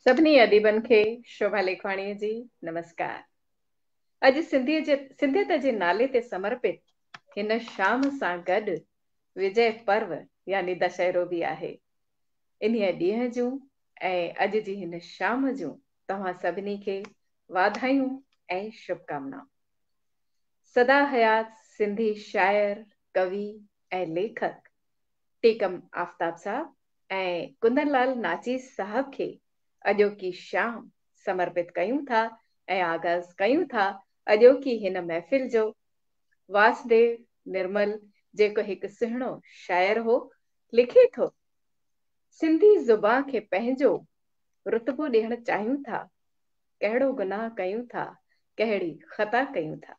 सभिनी अदीबनि खे शोभा लेखवाणीअ जी नमस्कार। अॼु सिंधीअ जे सिंधियत जे नाले ते समर्पित हिन शाम सां गॾु विजय पर्व यानी दशहरो बि आहे। इन्हीअ ॾींहं जूं ऐं अॼु जी हिन शाम जूं तव्हां सभिनी खे वाधायूं ऐं शुभकामनाऊं। सदा हयात सिंधी शाइर, कवि ऐं लेखक टीकम आफ़ताब साहब ऐं कुंदनलाल नाची साहब खे अॼोकी शाम समर्पित कयूं था ऐं आगाज़ कयूं था अॼोकी हिन महफ़िल जो। वासुदेव निर्मल जेको हिकु सुहिणो शाइर हो, लिखे थो, सिंधी ज़ुबान खे पंहिंजो रुतबो ॾियणु चाहियूं था, कहिड़ो गुनाह कयूं था, कहिड़ी ख़ता कयूं था।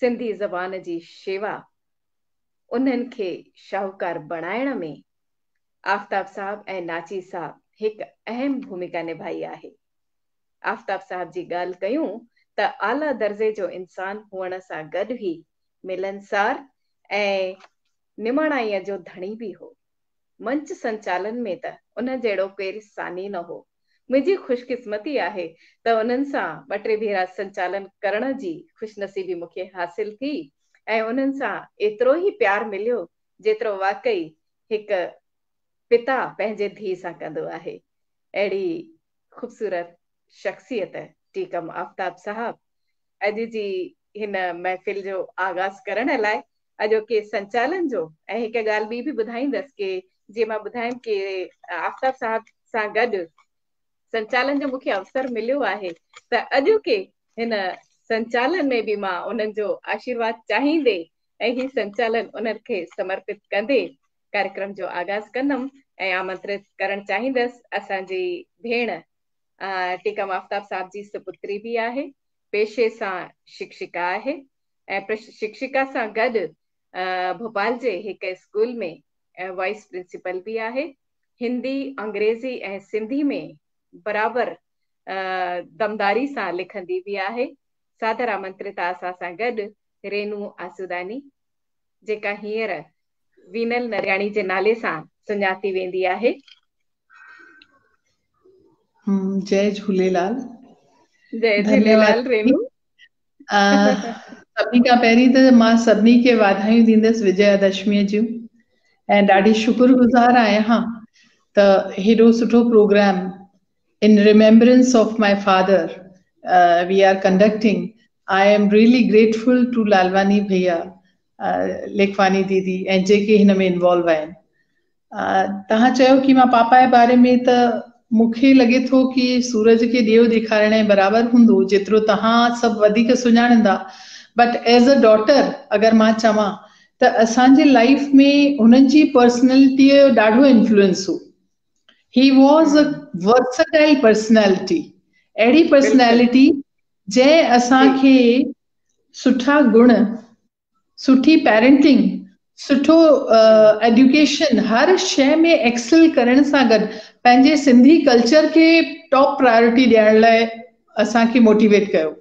सिंधी ज़बान जी शेवा उन्हनि खे शाहूकार बणाइण में आफ़ताब साहब ऐं नाची साहब हिकु अहम भूमिका निभाई आहे। आफ़ताब साहब जी ॻाल्हि कयूं त आला दर्जे जो इंसान हुअण सां गॾु ई मिलनसार ऐं निमाणाईअ जो धणी बि हो। मंच संचालन में त उन जहिड़ो केरु सानी न हो। मुंहिंजी ख़ुशकिस्मती आहे त उन्हनि सां ॿ टे भेरा संचालन करण जी ख़ुशनसीबी मूंखे हासिल थी ऐं उन्हनि सां एतिरो ई प्यार मिलियो जेतिरो वाकई हिकु पिता पंहिंजे धीउ सां कंदो आहे। अहिड़ी ख़ूबसूरत शख़्सियत टीकम आफ़ताब साहब अॼु जी हिन महफ़िल जो आगाज़ करण लाइ अॼोके संचालन जो ऐं हिकु ॻाल्हि ॿी बि ॿुधाईंदसि की जीअं मां ॿुधायुमि की आफ़ताब साहब सां गॾु संचालन जो मूंखे अवसर मिलियो आहे त अॼोके हिन संचालन में बि मां उन्हनि जो आशीर्वाद चाहींदे ऐं ही संचालन उन्हनि खे समर्पित कंदे कार्यक्रम जो आगाज़ कंदमि ऐं आमंत्रित करणु चाहींदसि असांजी भेण टीकम आफ़ताब साहब जी सुपुत्री बि आहे, पेशे सां शिक्षिका आहे ऐं शिक्षिका सां गॾु भोपाल जे हिकु स्कूल में वाइस प्रिंसिपल बि आहे। हिंदी, अंग्रेज़ी ऐं सिंधी में बराबरि दमदारी सां लिखंदी बि आहे। सादर आमंत्रित आहे असां सां गॾु रेनू आसुदानी, जेका हींअर वीनल नरियाणी जे नाले सां सुञाती वेंदी आहे। जय झूलेलाल। जय झूलेलाल रेनू। सभिनी खां पहिरीं त मां सभिनी खे वाधायूं ॾींदसि विजयादशमीअ जूं ऐं ॾाढी शुक्रगुज़ार आहियाँ त हेॾो सुठो programme in remembrance of my father we are conducting. I am really grateful to Lalwani भैया, लेखवानी दीदी ऐं जेके हिन में इन्वॉल्व आहिनि। तव्हां चयो की मां पापा जे बारे में, त मूंखे लॻे थो की सूरज खे ॾियो ॾेखारण जे बराबरि हूंदो, जेतिरो तव्हां सभु वधीक सुञाणंदा। बट एज़ अ डॉटर अगरि मां चवां त असांजे लाइफ में हुननि जी पर्सनैलिटीअ जो ॾाढो इन्फ्लुएंस हो। He was a versatile personality, अहिड़ी पर्सनैलिटी जंहिं असांखे सुठा गुण, सुठी पेरेंटिंग, सुठो एजुकेशन, हर शइ में एक्सेल करण सां गॾु पंहिंजे सिंधी कल्चर खे टॉप प्रायोरिटी ॾियण लाइ असांखे मोटिवेट कयो।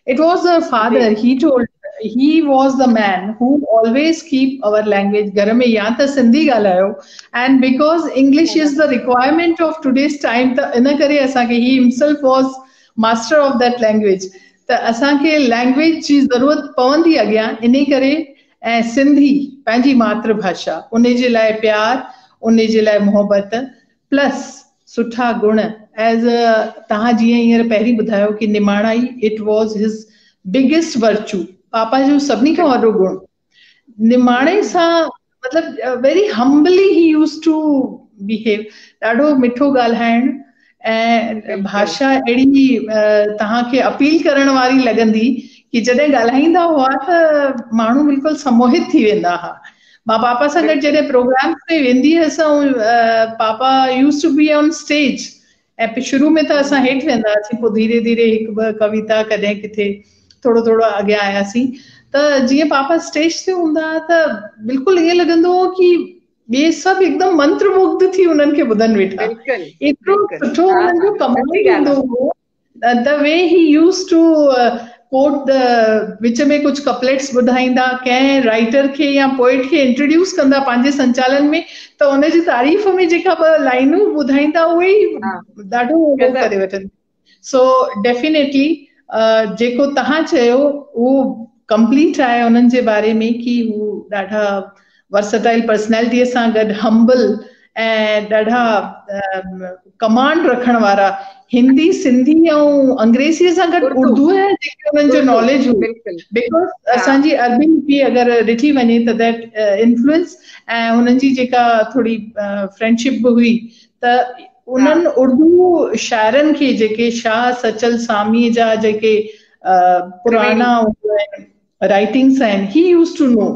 It was a father, he told, he was the man who always keep our language. घर में या त सिंधी ॻाल्हायो, and because English is the requirement of today's time, त इन करे असांखे, he himself was master of that language, त असांखे लैंग्वेज जी ज़रूरत पवंदी अॻियां, इन करे ऐं सिंधी पंहिंजी मातृभाषा, उन जे लाइ प्यार, उन जे लाइ मोहबत, प्लस सुठा गुण। एज़ तव्हां जीअं हींअर पहिरीं ॿुधायो की निमाणाई, it was his biggest virtue. पापा जो सभिनी खां वॾो गुण निमाणे सां, मतिलबु very humbly he use to behave, ॾाढो मिठो ॻाल्हाइण ऐं भाषा अहिड़ी तव्हांखे अपील करण वारी लॻंदी की जॾहिं ॻाल्हाईंदा हुआ त माण्हू बिल्कुलु सम्मोहित थी वेंदा हुआ। मां पापा सां गॾु जॾहिं प्रोग्राम ते वेंदी हुअसि ऐं पापा use to be on stage, ऐं शुरू में त असां हेठि वेंदा हुआसीं, पोइ धीरे धीरे हिकु ॿ कविता कॾहिं किथे थोरो थोरो अॻियां आयासीं, त जीअं पापा स्टेज ते हूंदा हुआ त बिल्कुलु ईअं लॻंदो हो की ॿिए सभु एकदम मंत्रमुग्ध थी उन्हनि खे ॿुधनि वेठा। एतिरो सुठो हुननि जो कमाल हूंदो हो, the way he use to Kot the وچ ۾ ڪجهه ڪپليٽس ٻڌائيندا، ڪنهن رائيٽر کي يا پوئٽ کي انٽروڊيوس ڪندا پنهنجي سنچالن ۾ ته ان جي تعريف ۾ جيڪا ٻه لائنون ٻڌائيندا اهي ئي ڏاڍو هو ڪري وٺن. سو ڊيفينيٽلي جيڪو توهان چيو اهو ڪمپليٽ آهي انهن جي باري ۾ ڪي هو ڏاڍا ورسٽائل پرسنالٽي سان گڏ همبل ۽ ڏاڍا ڪمانڊ رکڻ وارا هندي سنڌي ۽ انگريزي سان گڏ اردو ۽ جيڪي انهن جو ناليج هو because اسان جي عربي لپي اگر ڏٺي وڃي ته that influence ۽ انهن جي جيڪا ٿوري فرينڊشپ به هئي ته انهن اردو شاعرن کي جيڪي شاهه سچل سامي جا جيڪي پراڻا رائٽنگس آهن هي يوز ٽو نو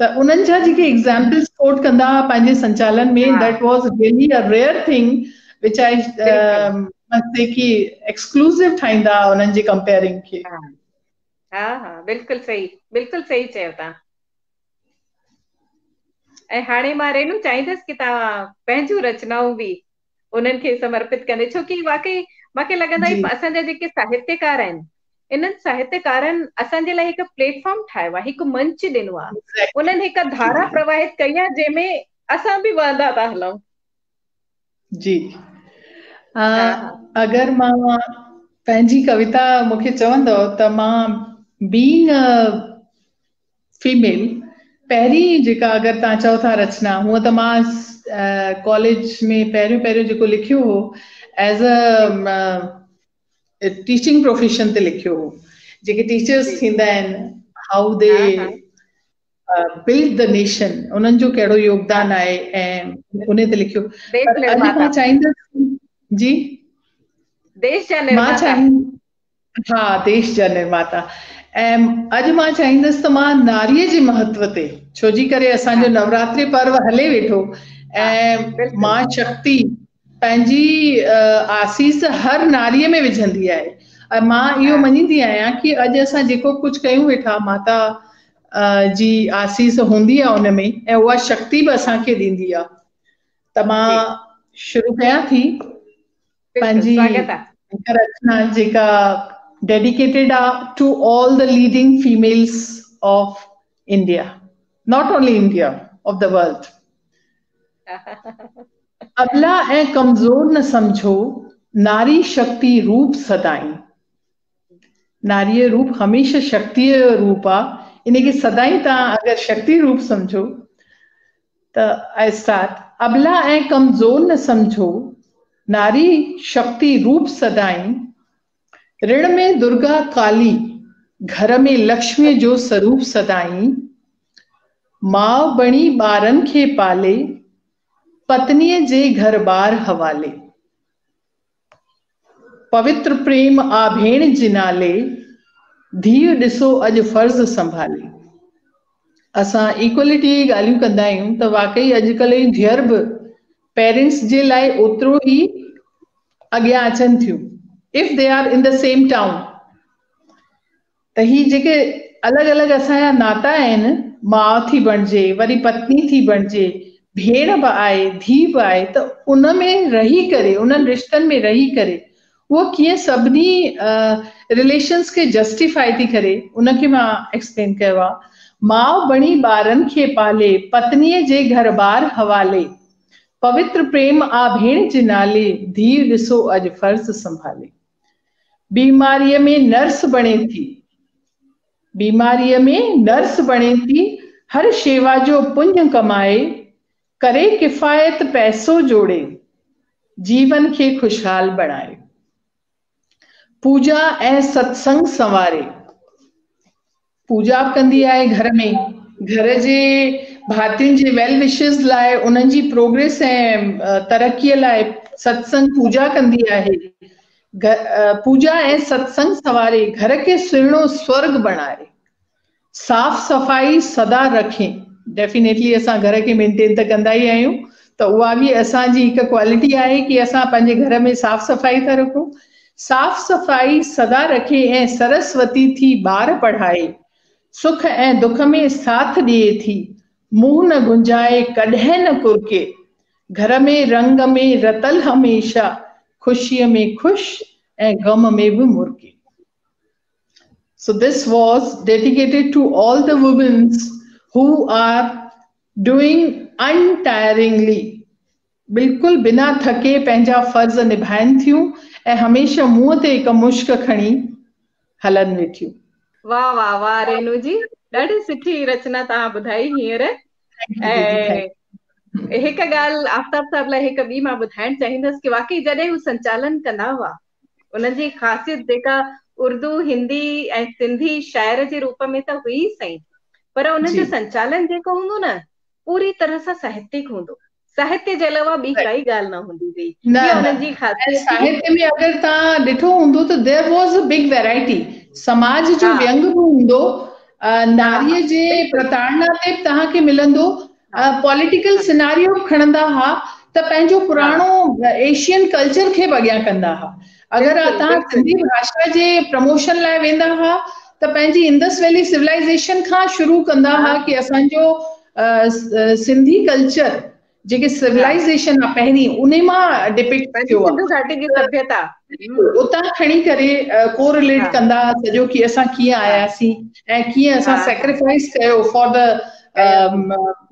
ته انهن جا جيڪي ايگزامپلس ڪوٽ ڪندا هئا پنهنجي سنچالن ۾ that was really a rare thing which I must see K exclusive ٺاهيندا هئا انهن جي ڪمپيئرنگ کي. ها ها بلڪل صحيح بلڪل صحيح چيو توهان. ۽ هاڻي مان رينو چاهيندس ڪي توهان پنهنجون رچنائون به انهن کي سمرپت ڪندي ڇو ڪي واقعي مونکي لڳندو آهي اسان جا جيڪي ساهتيڪار آهن انهن ساهتيڪارن اسان جي لاء هڪ پليٽ فارم ٺاهيو آهي هڪ منچ ڏنو آهي انهن هڪ ڌارا پرواهت ڪئي آهي جنهن ۾ اسان به وهندا ٿا هلون. جي اگر مان پنهنجي ڪويتا مونکي چوندؤ ته مان بينگ فيميل پهرين جيڪا اگر توهان چئو ٿا رچنا هونء ته مان ڪاليج ۾ پهريون پهريون جيڪو لکيو هو ايز ا ٽيچنگ پروفيشن تي لکيو هو جيڪي ٽيچرس ٿيندا آهن how they build the nation انهن جو ڪهڙو يوگدان آهي ۽ ان تي لکيو پر اڄ مان چاهيندس جي ديش جا نرماتا ها ديش جا نرماتا ۽ اڄ مان چاهيندس ته مان ناريء جي مهتو تي ڇو جي ڪري اسان جو نوراتري پرو هلي ويٺو ۽ مان شڪتي پنهنجي آسيس هر ناريء ۾ وجهندي آهي ۽ مان اهو مڃيندي آهيان ڪي اڄ اسان جيڪو ڪجهه ڪيون ويٺا ماتا جي آسيس هوندي آهي ان ۾ ۽ اها شڪتي به اسان کي ڏيندي آهي ته مان شروع ڪيان ٿي پنهنجي هڪ رچنا جيڪا ڊيڊيڪيٽيڊ آ to all the leading females of India not only India of the world. ابلا ۽ ڪمزور نه سمجهو ناري شڪتي روپ سدائين. ناريء روپ هميشه شڪتيء جو روپ آ ان کي سدائين توهان اگر شڪتي روپ سمجهو ته I start ابلا ۽ ڪمزور نه سمجهو ناري شڪتي روپ سدائين رڻ ۾ درگا ڪالي گهر ۾ لڪشميء جو سروپ سدائين ماء بڻي ٻارن کي پالي پتنيء جي گهر ٻار حوالي پوتر پريم آ ڀيڻ جي نالي، ڌيء ڏسو اڄ فرض سنڀالي. اسان ايڪوالٽي جي ڳالهيون ڪندا آهيون ته واقعي اڄڪلهه جون ڌيئر به پيرنٽس جي لاء اوترو ئي اڳيان اچن ٿيون if they are in the same town ته هي جيڪي الڳ الڳ اسان جا ناتا آهن، ماء ٿي بڻجي، وري پتني ٿي بڻجي، ڀيڻ به آهي، ڌيء به آهي ته ان ۾ رهي ڪري، انهن رشتن ۾ رهي ڪري هوء ڪيئن سڀني رليشنز کي جسٽيفائي ٿي ڪري، ان کي مان ايڪسپلين ڪيو آهي. ماء بڻي ٻارن کي پالي، پتنيء جي گهر ٻار حوالي، پوتر پريم آ ڀيڻ جي نالي، ڌيء ڏسو اڄ فرض سنڀالي. بيماريء ۾ نرس بڻي ٿي. بيماريء ۾ نرس بڻي ٿي، هر شيوا جو پڃ ڪمائي، ڪري ڪفايت پئسو جوڙي، جيون کي خوشحال بڻائي. پوڄا ۽ ستسنگ سنواري. پوڄا به ڪندي آهي گهر ۾، گهر جي ڀاتين جي ويل وشز لاء انهن جي پروگريس ۽ ترقيء لاء ستسنگ پوڄا ڪندي آهي. پوڄا ۽ ستسنگ سنواري گهر کي سهڻو سورڳ بڻائي. صاف صفائي سدا رکي. ڊيفينيٽلي اسان گهر کي مينٽين ته ڪندا ئي آهيون ته اها به اسان جي هڪ ڪوالٽي آهي ڪي اسان پنهنجي گهر ۾ صاف صفائي ٿا رکون. صاف صفائي سدا رکي ۽ سرسوتي ٿي ٻار پڙهائي، سک ۽ دک ۾ ساٿ ڏئي ٿي، منهن نه گهنجائي ڪڏهن نه ڪرڪي، گهر ۾ رنگ ۾ رتل هميشه، خوشيء ۾ خوش ۽ غم ۾ به مرڪي. So this was dedicated to all the womens who are doing untiringly, बिल्कुल बिना थके पंहिंजा फ़र्ज़ निभाइनि थियूं ऐं हमेशह मुंहं ते हिकु मुश्क खणी हलनि वेठियूं। वाह वाह वाह रेणु जी, ॾाढी सुठी रचना तव्हां ॿुधाई हींअर। ऐं हिकु ॻाल्हि आफ़ताब साहिब लाइ हिकु ॿी मां ॿुधाइणु चाहींदसि की वाकई जॾहिं हू संचालन कंदा हुआ, उन्हनि जी ख़ासियत जेका उर्दू, हिंदी ऐं सिंधी शाइर जे रूप में त हुई सही, पर उन्हनि जो संचालन जेको हूंदो न, पूरी तरह सां साहित्यिक हूंदो। साहित्य जे अलावा ॿी काई ॻाल्हि न हूंदी हुई। इहा उन्हनि जी ख़ासियत। साहित्य में अगरि तव्हां ॾिठो हूंदो त there was a big variety. समाज जो व्यंग बि हूंदो, नारीअ जे प्रताड़ना ते बि तव्हांखे मिलंदो, पॉलिटिकल सिनारियो बि खणंदा हुआ, त पंहिंजो पुराणो एशियन कल्चर खे बि अॻियां कंदा हुआ। अगरि तव्हां सिंधी भाषा जे प्रमोशन लाइ वेंदा हुआ त पंहिंजी इंडस वैली सिविलाइज़ेशन खां शुरू कंदा हुआ की असांजो सिंधी कल्चर जेके सिविलाइज़ेशन आहे पहिरीं उन मां डिपिक्ट थियो आहे, सभ्यता उतां खणी करे कोरिलेट कंदा हुआ सॼो की असां कीअं आयासीं ऐं कीअं असां सैक्रिफाइस कयो for the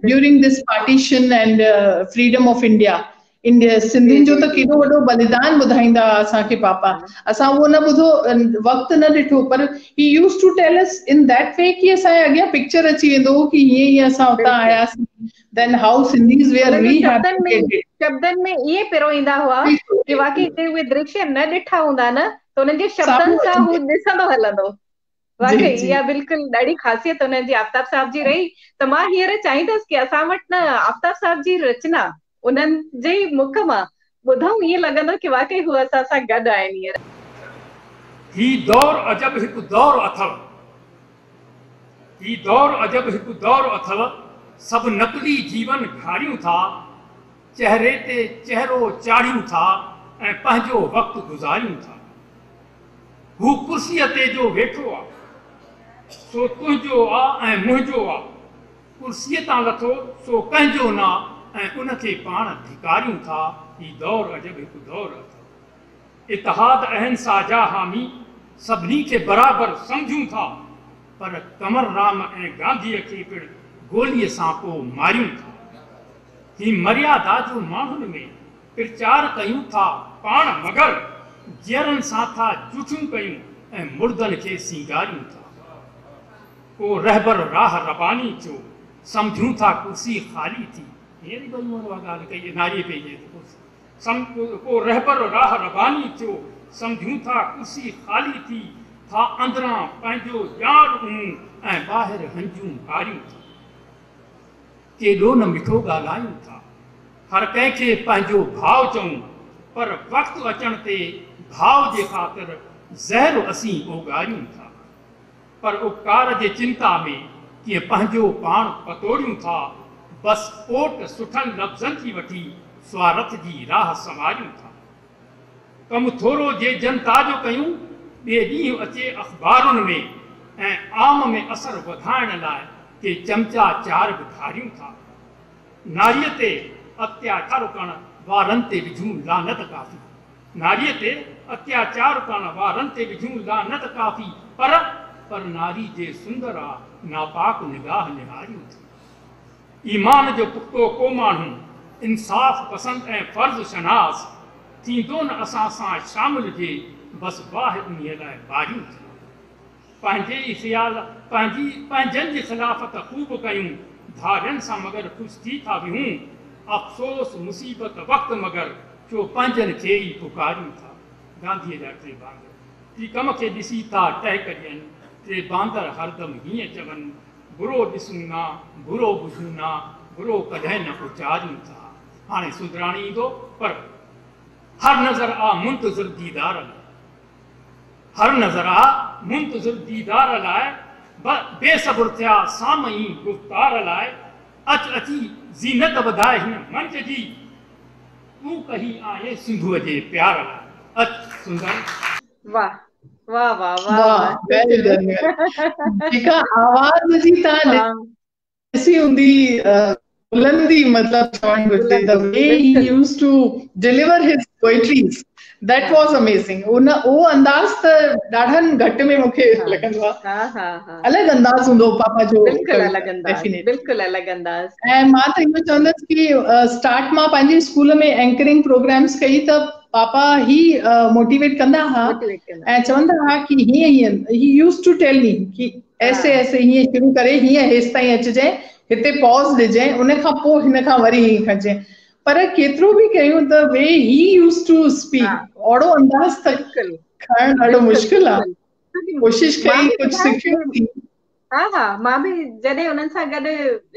during this partition and freedom of India. India सिंधियुनि जो त केॾो वॾो बलिदान ॿुधाईंदा हुआ असांखे पापा, असां उहो न ॿुधो, वक़्तु न ॾिठो, पर he used to tell us in that way की असांजे अॻियां पिक्चर अची वेंदो हो की हीअं हीअं असां हुतां आयासीं, then how Sindhis were rehabilitated. शब्दनि में ईअं पिरोईंदा हुआ की वाकई जे उहे दृश्य न ॾिठा हूंदा न त उन्हनि जे शब्दनि सां हू ॾिसंदो हलंदो। वाकई इहा बिल्कुलु ॾाढी ख़ासियत हुननि जी आफ़ताब साहिब जी रही। त मां हींअर चाहींदसि की असां वटि न आफ़ताब साहिब जी रचना उन्हनि जे ई मुख मां ॿुधूं, ईअं लॻंदो की वाकई हू असां सां गॾु आहिनि हींअर। ही दौर अजब हिकु दौर अथव, ही दौर अजब हिकु दौर अथव, सभु नक़ली जीवन घारियूं था, चेहरे ते चेहरो चाढ़ियूं था ऐं पंहिंजो वक़्तु गुज़ारियूं था। हू कुर्सीअ ते जो वेठो आहे सो तुंहिंजो आहे ऐं मुंहिंजो आहे, कुर्सीअ तां लथो सो कंहिंजो न ऐं उनखे पाण धिकारियूं था। ही दौर अजब हिकु दौर अथव। इतिहाद अहिंसा जा हामी सभिनी खे बराबरि सम्झूं था, पर कंवर राम ऐं गांधीअ खे पिणु गोलीअ सां पोइ मारियूं था। ही मर्यादा जो माण्हुनि में प्रचार कयूं था पाण, मगर जीअरनि सां था जूठियूं कयूं ऐं मुर्दनि खे सींगारियूं था। को रहबर राह रबानी थियो, सम्झूं था कुर्सी ख़ाली थी। हींअर ई बि उहा ॻाल्हि कई नारीअ पई चए को रहबर राह रबानी थियो, सम्झूं था कुर्सी ख़ाली थी, था अंदरां पंहिंजो ॼाण ऊं ऐं ॿाहिरि हंजूं हारियूं था। केॾो न मिठो ॻाल्हायूं था, हर कंहिंखे पंहिंजो भाउ चऊं, पर वक़्तु अचण ते भाउ जे ख़ातिर ज़हर असीं ओगारियूं था। पर उपकार जे चिंता में कीअं पंहिंजो पाण पतोड़ियूं था, बसि पोट सुठनि लफ़्ज़नि जी वठी स्वार्थ जी राह संवारियूं था। कमु थोरो जे जनता जो कयूं, ॿिए ॾींहुं अचे अख़बारुनि में ऐं आम में असर वधाइण लाइ के चमचा चार बि धारियूं था। नारीअ ते अत्याचार करण वारनि ते विझूं लानत काफ़ी, नारीअ ते अत्याचार करण वारनि ते विझूं लानत काफ़ी, पर नारी जे सुंदर आ नापाक निगाह निहारियूं था। ईमान जो पुख़्तो को माण्हू, इंसाफ़ पसंदि ऐं फ़र्ज़ शनास, थींदो न असां सां शामिल जे बसि बाहि उन्हीअ लाइ ॿारियूं था। पंहिंजे ई ख़्याल पंहिंजनि जी ख़िलाफ़त ख़ूब कयूं, धारियनि सां मगर ख़ुशि थी था विहूं, अफ़सोस मुसीबत वक़्तु मगर छो पंहिंजनि खे ई पुकारियूं था। गांधीअ जा टे बांदर टी कम खे ॾिसी था टहक ॾियनि, टे बांदर हरदम हीअं चवनि, बुरो ॾिसूं न बुरो ॿुधूं न बुरो कॾहिं न उचारियूं था। हाणे सुंदराणी ईंदो, पर हर नज़र आ मुंतज़िर दीदार लाइ, हर नज़र आ मुंतज़िर दीदार लाइ, बेसब्र थिया सामई गुफ़्तार लाइ, अच अची ज़ीनत वधाए हिन मंच जी, तूं कही आहे सिंधूअ जे प्यार लाइ, अच सुंदर। वाह वाह वाह वाह, वेल डन। जेका आवाज़ जी तव्हां ॾिसी हूंदी बुलंदी मतिलबु चवणु घुरिजे, the way he used to deliver his poetries that was amazing. उन उहो अंदाज़ त ॾाढनि घटि में मूंखे लॻंदो आहे, अलॻि अंदाज़ हूंदो पापा जो, बिल्कुलु अलॻि अंदाज़, बिल्कुलु अलॻि अंदाज़। ऐं मां त इहो चवंदसि की स्टार्ट मां पंहिंजे स्कूल में एंकरिंग प्रोग्राम्स कई त पापा ही मोटिवेट कंदा हुआ ऐं चवंदा हुआ की हीअं हीअं, he used to tell me की ऐसे ऐसे हीअं शुरू करे हीअं हेसि ताईं अचिजांइ, हिते पॉज़ ॾिजांइ, उन खां पोइ हिन खां वरी हीअं खणिजांइ। पर केतिरो बि कयूं त वे he used to speak, अहिड़ो अंदाज़ त खणणु ॾाढो मुश्किल आहे। कोशिश कई, कुझु सिखियो थी। हा हा, मां बि जॾहिं उन्हनि सां गॾु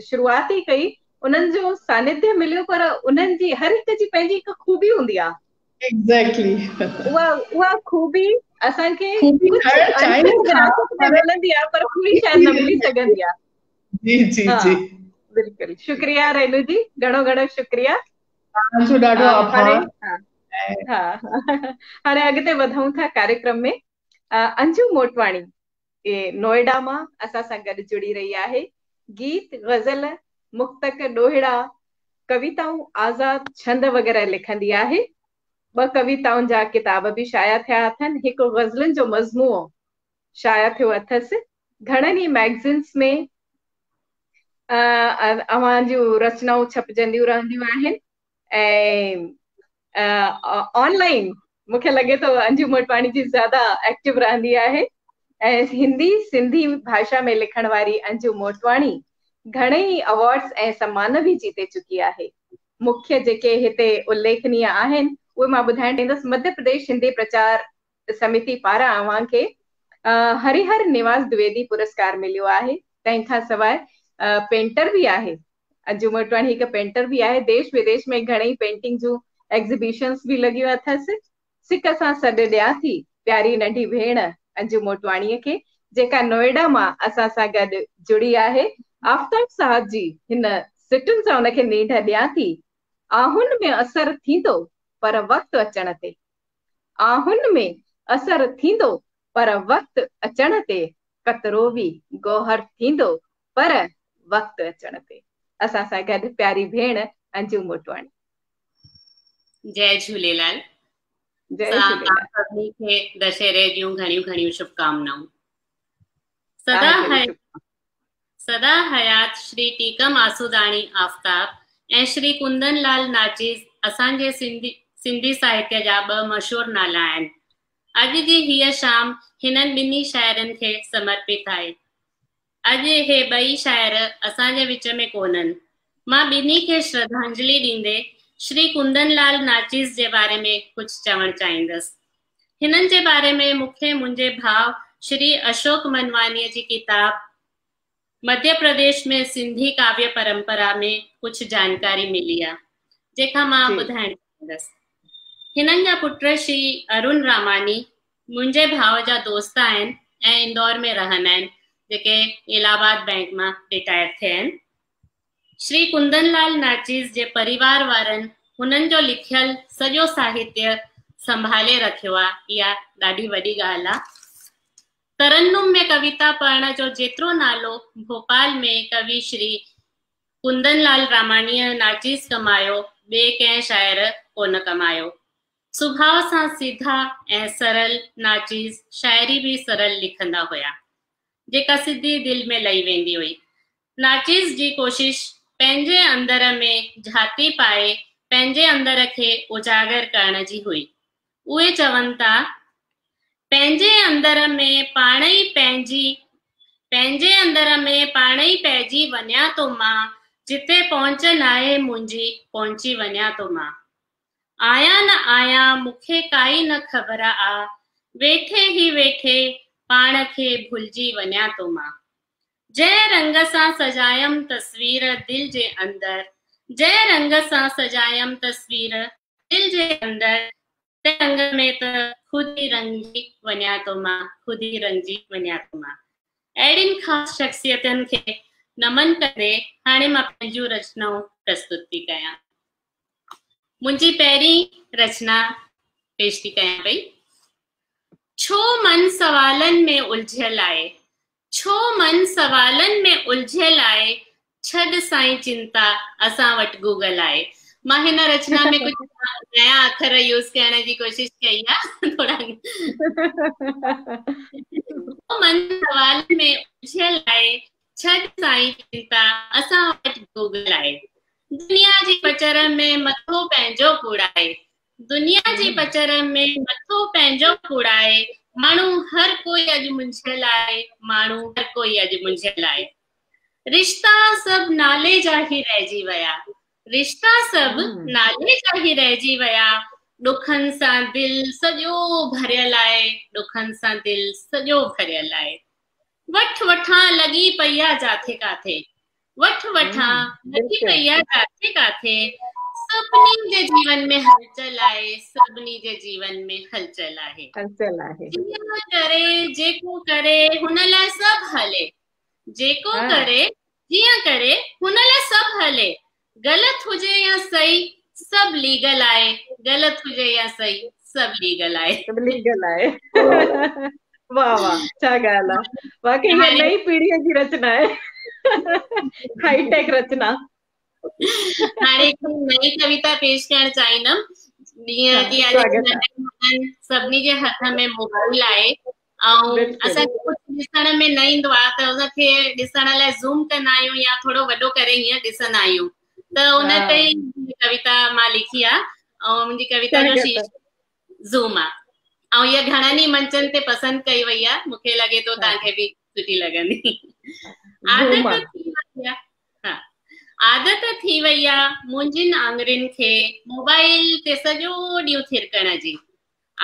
शुरूआत ई कई, उन्हनि जो सानिध्य मिलियो, पर उन्हनि जी हर हिक जी पंहिंजी हिकु ख़ूबी हूंदी आहे। एग्जैक्टली, उहा उहा ख़ूबी असांखे मिलंदी आहे, पर पूरी शायदि न मिली सघंदी आहे। जी जी जी, बिल्कुलु। शुक्रिया रेणु जी, घणो घणो शुक्रिया तव्हांजो, ॾाढो आभार। हा, हाणे अॻिते वधूं था कार्यक्रम में। अंजू मोटवाणी नोएडा मां असां सां गॾु जुड़ी रही आहे। गीत, ग़ज़ल, मुक्तक, ॾोहिड़ा, कविताऊं, आज़ाद छंद वग़ैरह लिखंदी आहे। ॿ कविताउनि जा किताब बि शाया थिया अथनि, हिकु ग़ज़लुनि जो मज़मूओ शाया थियो अथसि। घणनि ई मैगज़ीन्स में अव्हां जूं रचनाऊं छपिजंदियूं रहंदियूं आहिनि ऐं ऑनलाइन मूंखे लॻे थो अंजू मोटवाणी जी ज़्यादा एक्टिव रहंदी आहे। ऐं हिंदी सिंधी भाषा में लिखण वारी अंजू मोटवाणी घणेई अवार्ड्स ऐं सम्मान बि जीते चुकी आहे। मुख्य जेके हिते उल्लेखनीय आहिनि उहे मां ॿुधाइण चाहींदुसि। मध्य प्रदेश हिंदी प्रचार समिति पारां अव्हांखे हरिहर निवास द्विवेदी पुरस्कार मिलियो आहे। तंहिंखां सवाइ पेंटर बि आहे, अंजू मोटवाणी हिकु पेंटर बि आहे। देश विदेश में घणेई पेंटिंग जूं एग्ज़िबिशन्स बि लॻियूं अथसि। सिक सां सॾु ॾियां थी प्यारी नंढी भेण अंजू मोटवाणीअ खे, जेका नोएडा मां असां सां गॾु जुड़ी आहे। आफ़ताब साहब जी हिन सिटुनि सां हुनखे नींड ॾियां थी। आहुनि में असर थींदो पर वक़्तु अचण ते, आहुनि में असर थींदो पर वक़्तु अचण ते, कतरो बि गौहर थींदो पर वक़्तु अचण ते। असां सां गॾु प्यारी भेण अंजू मोटवाणी। जय झूलेलाल। जय झूलेलाल। सभिनी खे दशहरे जूं घणियूं घणियूं शुभकामनाऊं। सदा हयात श्री टीकम आसुदाणी आफ़ताब ऐं श्री कुंदन लाल नाचीज़ असांजे सिंधी साहित्य जा ॿ मशहूर नाला आहिनि। अॼु जी हीअ शाम हिननि ॿिन्ही शाइरनि खे समर्पित आहे। अॼु हे ॿई शाइर असांजे विच में कोन्हनि। मां ॿिन्ही खे श्रद्धांजलि ॾींदे श्री कुंदन लाल नाचीज़ जे बारे में कुझु चवणु चाहींदसि। हिननि जे बारे में मूंखे मुंहिंजे भाउ श्री अशोक मनवानीअ जी किताब मध्य प्रदेश में सिंधी काव्य परंपरा में कुझु जानकारी मिली आहे, जंहिंखां मां ॿुधाइण चाहींदसि। हिननि जा पुट श्री अरुण रामानी मुंहिंजे भाउ जा दोस्त आहिनि ऐं इंदौर में रहंदा आहिनि, जेके इलाहाबाद बैंक मां रिटायर थिया आहिनि। श्री कुंदन लाल नाचीज़ जे परिवार वारनि हुननि जो लिखियल सॼो साहित्य संभाले रखियो आहे, इहा ॾाढी वॾी ॻाल्हि आहे। तरन्नुम में कविता पढ़ण जो जेतिरो नालो भोपाल में कवि श्री कुंदन लाल रामाणीअ नाचीज़ कमायो, ॿिए कंहिं शाइर कोन कमायो। सुभाव सां सीधा ऐं सरल नाचीज़ शाइरी बि सरल लिखंदा हुया, जेका सिधी दिलि में लही वेंदी हुई। नाचीज़ जी कोशिश पंहिंजे अंदर में झाती पाए पंहिंजे अंदर खे उजागर करण जी हुई। उहे चवनि था, पंहिंजे अंदर में पाण ई पंहिंजे अंदर में पाण ई पइजी वञा थो मां, जिते पहुंच नाहे मुंहिंजी पहुंची वञा थो मां। आया न आया मूंखे काई न ख़बर आ, वेठे ही वेठे पाण खे भुलिजी वञा थो मां। जंहिं रंग सां सजायमि तस्वीर दिलि जे अंदरि, जंहिं रंग सां सजायमि तस्वीर दिलि जे अंदरि, तंहिं रंग में त ख़ुदि ई रंगजी वञा थो मां, ख़ुदि ई रंगजी वञा थो मां। अहिड़ियुनि ख़ासि शख़्सियतुनि खे नमन कंदे हाणे मां पंहिंजूं रचनाऊं प्रस्तुत थी कयां। मुंहिंजी पहिरीं रचना पेश थी कयां पई। छो मन सवालनि में उलझियल आहे, छो मन सवालनि में उलझियल आहे, ڇڏ سائين چنتا اسان وٽ گوگل آهي. مان هن رچنا ۾ ڪجهه نيا اکر يوز ڪرڻ جي ڪوشش ڪئي آهي ٿورا من سوال ۾ الجهيل آهي ڇڏ سائين چنتا اسان وٽ گوگل آهي. دنيا جي پچر ۾ مٿو پنهنجو ڪوڙائي دنيا جي پچر ۾ مٿو پنهنجو ڪوڙائي ماڻهو هر ڪوئي اڄ منجهيل آهي ماڻهو هر ڪوئي اڄ منجهيل آهي. رشتا سڀ نالي جا ئي رهجي ويا رشتا سڀ نالي جا ئي رهجي ويا ڏکن سان دل سڄو ڀريل آهي ڏکن سان دل سڄو ڀريل آهي. وٺ وٺان لڳي پئي آ جاٿي ڪاٿي وٺ وٺان لڳي پئي آ جاٿي ڪاٿي سڀني جي جيون ۾ هلچل آهي سڀني جي جيون ۾ هلچل آهي هلچل آهي جيئن ڪري جيڪو ڪري هن لاءِ سڀ هلي جيڪو ڪري جيئن ڪري هن لاءِ سڀ هلي غلط هجي يا صحيح سڀ ليگل آهي غلط هجي يا صحيح سڀ ليگل آهي سڀ ليگل آهي واهه واهه ڇا ڳالهه آهي واقعي هيءَ نئين پيڙهيءَ جي رچنا آهي هائي ٽيڪ رچنا هاڻي هڪ نئين ڪويتا پيش ڪرڻ چاهيندم جيئن ڪه اڄ سڀني جي هٿ ۾ موبائل آهي ۽ اسان کي ڪجهه ڏسڻ ۾ نه ايندو آهي ته ان کي ڏسڻ لاءِ زوم ڪندا آهيون يا ٿورو وڏو ڪري هيئن ڏسندا آهيون ته ان تي ئي ڪويتا مان لکي آهي ۽ منهنجي ڪويتا جو شيرشڪ زوم آهي ۽ اها گهڻن ئي منچن تي پسند ڪئي وئي آهي مون کي لڳي ٿو توهان کي به سٺي لڳندي عادت ٿي وئي آهي ها عادت ٿي وئي آ منهنجين آڱرين کي موبائل تي سڄو ڏينهن ٿرڪڻ جي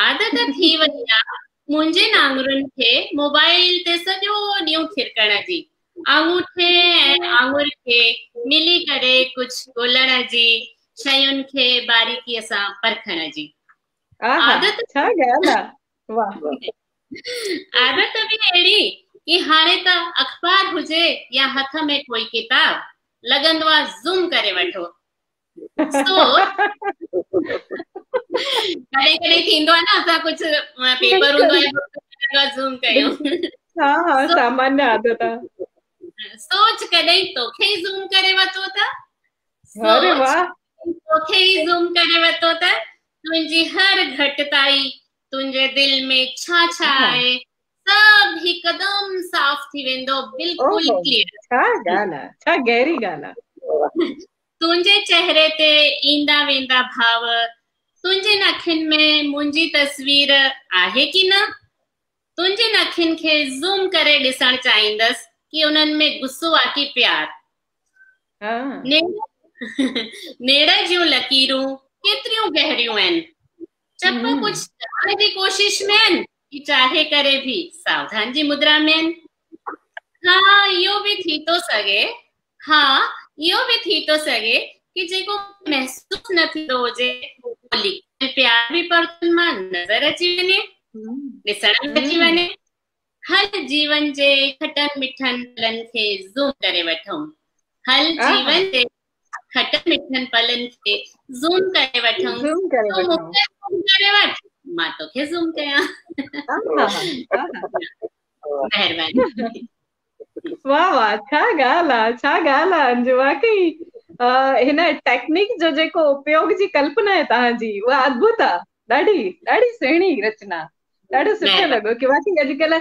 عادت ٿي وئي آ منهنجين آڱرين کي موبائل تي سڄو ڏينهن ٿرڪڻ جي آڱوٺي ۽ آڱر کي ملي ڪري ڪجهه ڳولڻ جي شين کي باريڪيءَ سان پرکڻ جي عادت ڇا ڳالهه آ واهه عادت به اهڙي ڪه هاڻي ته اخبار هجي يا هٿ ۾ ڪوئي ڪتاب لڳندو آ زوم ڪري وٺو سو ڪڏهن ڪڏهن ٿيندو آ نه اسان ڪجهه پيپر هوندو آهي زوم ڪيون ها ها سامانيه عادت آ سوچ ڪڏهن توکي ئي زوم ڪري ورتو ته اري واهه توکي ئي زوم ڪري ورتو ته تنهنجي هر گهٽتائي تنهنجي دل ۾ ڇا ڇا آهي سڀ هڪدم صاف ٿي ويندو بلڪل ڪليئر ڇا ڳالهه آ ڇا گهري ڳالهه آ تنهنجي چهري تي ايندا ويندا ڀاو تنهنجي اکين ۾ منهنجي تصوير آهي ڪي نه تنهنجي اکين کي زوم ڪري ڏسڻ چاهيندس ڪي انهن ۾ غصو آ ڪي پيار نيڻ جون لڪيرون ڪيتريون گهريون آهن چپ ڪجهه چوڻ جي ڪوشش ۾ آهن ڪي چاهي ڪري به ساوڌان جي مدرا ۾ آهن ها اهو به ٿي ٿو سگهي ها اهو به ٿي ٿو سگهي ڪي جيڪو محسوس نه ٿيندو هجي پيار به پرتن مان نظر اچي وڃي ڏسڻ ۾ اچي وڃي هل جيون جي کٽن مٺن پلن کي زوم ڪري وٺون هل جيون جي کٽن مٺن پلن کي زوم ڪري وٺون زوم ڪري وٺون زوم ڪري وٺ مان توکي زوم ڪيان مهرباني واهه واهه ڇا ڳالهه آ ڇا ڳالهه آ انجو واقعي هن ٽيڪنيڪ جو جيڪو اپيوگ جي ڪلپنا آهي توهان جي اها ادڀت آ ڏاڍي ڏاڍي سهڻي رچنا ڏاڍو سٺو لڳو ڪي واقعي اڄڪلهه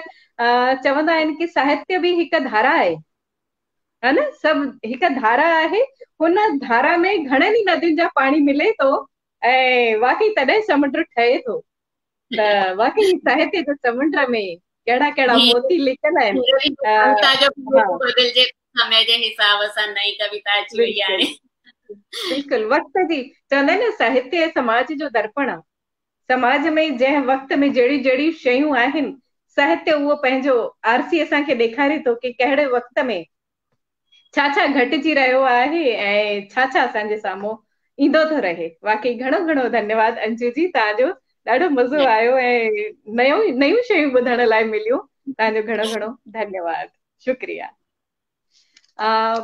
چوندا آهن ڪي ساهتيه به هڪ ڌارا آهي ها نه سڀ هڪ ڌارا آهي هن ڌارا ۾ گهڻن ئي ندين جا پاڻي ملي ٿو ۽ واقعي تڏهن سمنڊ ٺهي ٿو ته واقعي ساهتيه جو سمنڊ ۾ ڪهڙا ڪهڙا موتي لڪل آهن بدلجي سمي جي حساب سان نئين ڪويتا اچي وئي آهي بلڪل وقت جي چوندا آهن نه ساهتيه سماج جو درپڻ آهي سماج ۾ جنهن وقت ۾ جهڙيون جهڙيون شيون آهن، ساهتيه اهو پنهنجو آرسي اسان کي ڏيکاري ٿو ڪي ڪهڙي وقت ۾ ڇا ڇا گهٽجي رهيو آهي ۽ ڇا ڇا اسان جي سامهون ايندو ٿو رهي. واقعي گهڻو گهڻو ڌنيواد انجو جي توهان جو ڏاڍو مزو آيو ۽ نيون نيون شيون ٻڌڻ لاء مليون توهان جو گهڻو گهڻو ڌنيواد شڪريا.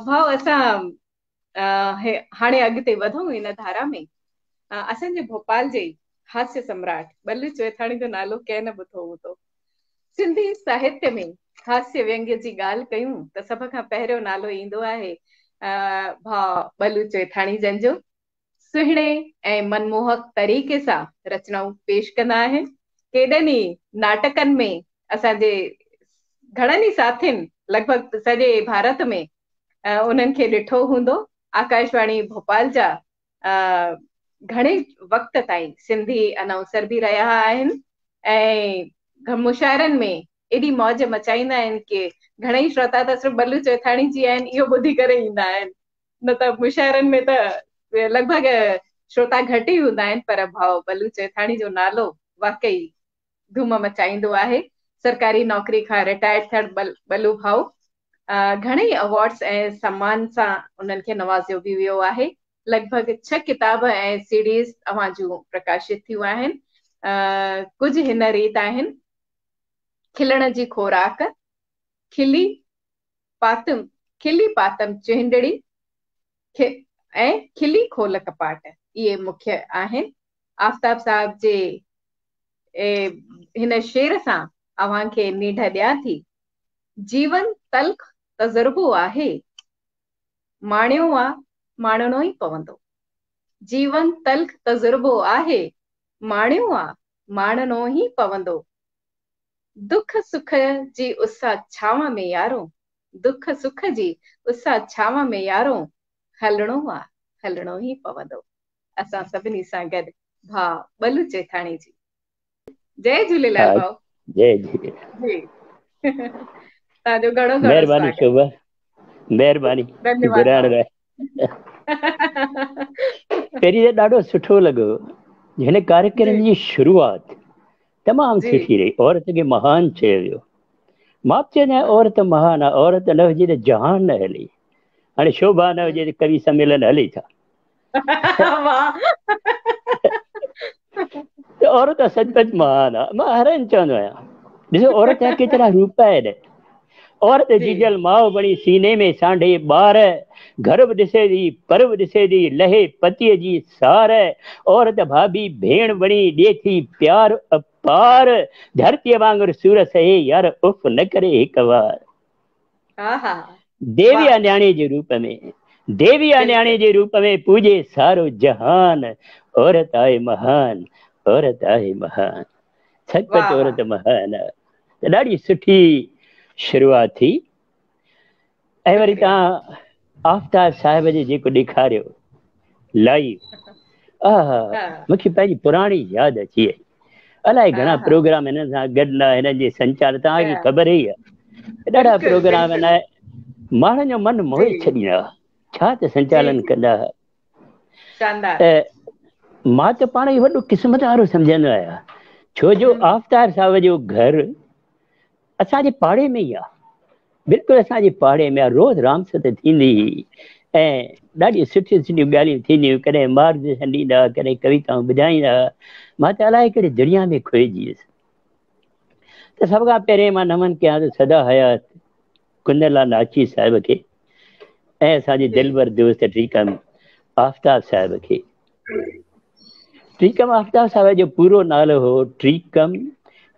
ڀاء اسان هاڻي اڳتي وڌون ان ڌارا ۾ اسان جي ڀوپال جي هاسيه سمراٽ بلو چوئٿاڻي جو نالو ڪنهن نه ٻڌو هوندو. سنڌي ساهتيه ۾ هاسيه وينگيه جي ڳالهه ڪيون ته سڀ کان پهريون نالو ايندو آهي भाउ बलू चैथाणी जन जो सुहिणे ऐं मनमोहक तरीक़े सां रचनाऊं पेश कंदा आहिनि। केॾनि ई नाटकनि में असांजे घणनि ई साथियुनि लॻभॻि सॼे भारत में उन्हनि खे ॾिठो हूंदो। आकाशवाणी भोपाल जा घणे वक़्त ताईं सिंधी अनाउंसर बि रहिया आहिनि ऐं मुशायरनि में एॾी मौज मचाईंदा आहिनि की घणेई श्रोता त सिर्फ़ु बलू चैथाणी जी आहिनि इहो ॿुधी करे ईंदा आहिनि, न त मुशायरनि में त लॻभॻि श्रोता घटि ई हूंदा आहिनि, पर भाउ बलू चैथाणी जो नालो वाकई धूम मचाईंदो आहे। सरकारी नौकरी खां रिटायर्ड थियण बलू भाउ घणेई अवॉर्ड्स ऐं सम्मान सां उन्हनि खे नवाज़ियो बि वियो आहे। लॻभॻि 6 किताब ऐं सीडीज़ अव्हां जूं प्रकाशित थियूं आहिनि। कुझु हिन रीत आहिनि: खिलण जी खोराक, खिली पातम, खिली पातम चिहिंडड़ी ऐं खिली खोल कपाट, इहे मुख्य आहिनि। आफ़ताब साहब जे हिन शेर सां अव्हां खे नींड ॾियां थी। जीवन तल्ख तजुर्बो आहे, माणियो आ माणणो ई पवंदो। जीवन तल्ख तजुर्बो आहे, माणियो आ माणणो ई पवंदो। दुख सुख जी उसा छांव में यारो, दुख सुख जी उसा छांव में यारो, हलणो आ हलणो ई पवंदो। असां सभिनी सां गॾु भाउ बलू चैथाणी जी। जय झूलेलाल भाउ। जय झूलेलाल। जी, तव्हांजो घणो घणो महिरबानी शोभा, महिरबानी घुराइण लाइ। पहिरीं त ॾाढो सुठो लॻो हिन कार्यक्रम जी शुरूआत तमामु सुठी रही। औरत खे महान चयो वियो, मां बि चवंदो आहियाँ औरत महान आहे, औरत न हुजे त जहान न हले। हाणे शोभा न हुजे त कवि सम्मेलन हले छा? त औरत सच पच महान आहे। मां हर हंधि चवंदो आहियाँ, ॾिसो औरत जा केतिरा रूप आहिनि। औरत जीजल माउ बणी सीने में सांढे ॿार, घर बि ॾिसे थी पर बि ॾिसे थी, लहे पतीअ जी सार। औरत भाभी भेण बणी ॾिए थी प्यार अपार, धरतीअ वांगुरु सूर सहे यार उफ न करे हिकु वार। देविया न्याणी जे रूप में, देविया न्याणी जे रूप में पूजे सारो जहान। औरत आहे महान, औरत आहे महान, सच पच औरत महान आहे। त ॾाढी सुठी शुरूआत थी। ऐं वरी तव्हां आफ़ताब साहिब जे जेको ॾेखारियो लाइव, आहा, मूंखे पंहिंजी पुराणी यादि अची वई। अलाए घणा प्रोग्राम हिननि सां गॾु न, हिननि जे संचार तव्हांखे ख़बर ई आहे, ॾाढा प्रोग्राम आहिनि, माण्हुनि जो मन मोहे छॾींदा हुआ, छा त संचालन कंदा हुआ। त मां त पाण खे वॾो क़िस्मत वारो सम्झंदो आहियाँ, छो जो आफ़ताब साहिब जो घर असांजे पाड़े में ई आहे, बिल्कुलु असांजे पाड़े में आहे। रोज़ रामसत थींदी हुई ऐं ॾाढी सुठियूं सुठियूं ॻाल्हियूं थींदियूं, कॾहिं मार्गदर्शन ॾींदा, कॾहिं कविताऊं ॿुधाईंदा। मां त अलाए कहिड़ी दुनिया में खोइजी वियुसि। त सभ खां पहिरीं मां नमन कयां थो सदा हयात कुंदनलाल नाची साहिब खे ऐं असांजे दिलबर दोस्त टीकम आफ़ताब साहिब खे। टीकम आफ़ताब साहिब जो पूरो नालो हो टीकम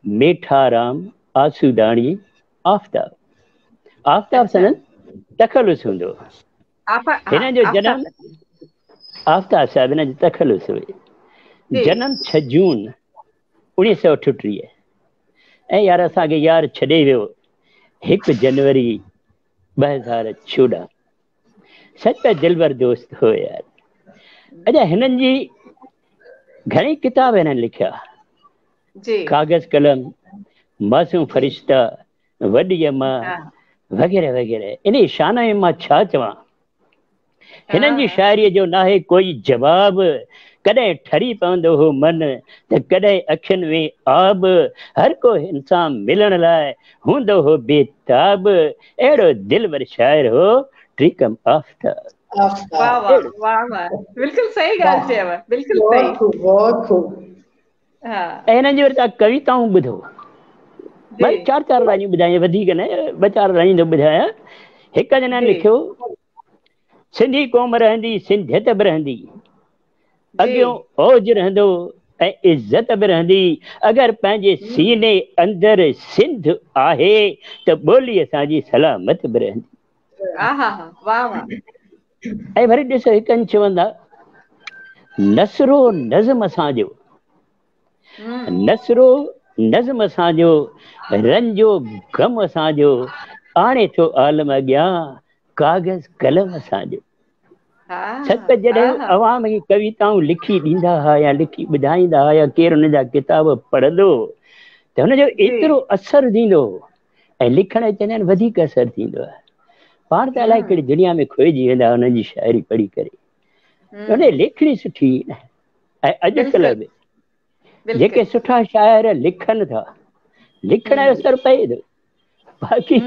मेठाराम आसूदाणी आफ़ताब। आफ़ताब संदन तख़लुस हूंदो। हिननि जो जनम आफ़ताब साहिब हिननि जो तख़लुस हुयो। जनम 6 जून 1938 ऐं यार असांखे यार छॾे वियो 1 जनवरी 2014। सच त दिलबर दोस्त हो यार। अच्छा, हिननि जी घणेई किताब हिननि लिखिया, कागज़ कलम, मासूम फरिश्ता, वॾी अम्मा वग़ैरह वग़ैरह। इन शान में मां छा चवां, हिननि जी शाइरीअ जो नाहे कोई जवाब। कॾहिं ठरी पवंदो हो मन त कॾहिं अखियुनि में आब। हर को हिन सां मिलण लाइ हूंदो हो बेताब। अहिड़ो दिलबर शाइर हो टीकम आफ़ताब। वाह वाह वाह वाह, बिल्कुलु सही ॻाल्हि चयव, बिल्कुलु सही, बहुत खूब। ऐं हिननि जी वरी तव्हां कविताऊं ॿुधो, भाई चारि चारि लाइनियूं ॿुधायां, वधीक न, ॿ चारि लाइनियूं थो ॿुधायां। हिकु ॼणे लिखियो, सिंधी क़ौम रहंदी सिंधियत बि रहंदी, अॻियों औज रहंदो ऐं इज़त बि रहंदी। अगरि पंहिंजे सीने अंदरि सिंध आहे त ॿोली असांजी सलामत बि रहंदी। वाह वाह। ऐं वरी ॾिसो हिकनि चवंदा नसरो नज़म असांजो नसरो नज़म असांजो रंजो गम असांजो आणे थो आलम अॻियां कागज़ कलम असांजो। सच जॾहिं अवाम खे कविताऊं लिखी ॾींदा हुआ या लिखी ॿुधाईंदा हुआ या केरु हुनजा किताब पढ़ंदो त हुनजो एतिरो असरु थींदो ऐं लिखण चवंदा आहिनि वधीक असरु थींदो आहे। पाण त अलाए कहिड़ी दुनिया में खोइजी वेंदा हुननि जी शाइरी पढ़ी करे। हुन लेखणी सुठी ऐं अॼुकल्ह बि जेके सुठा शाइर लिखनि था लिखण जो असरु पए थो बाक़ी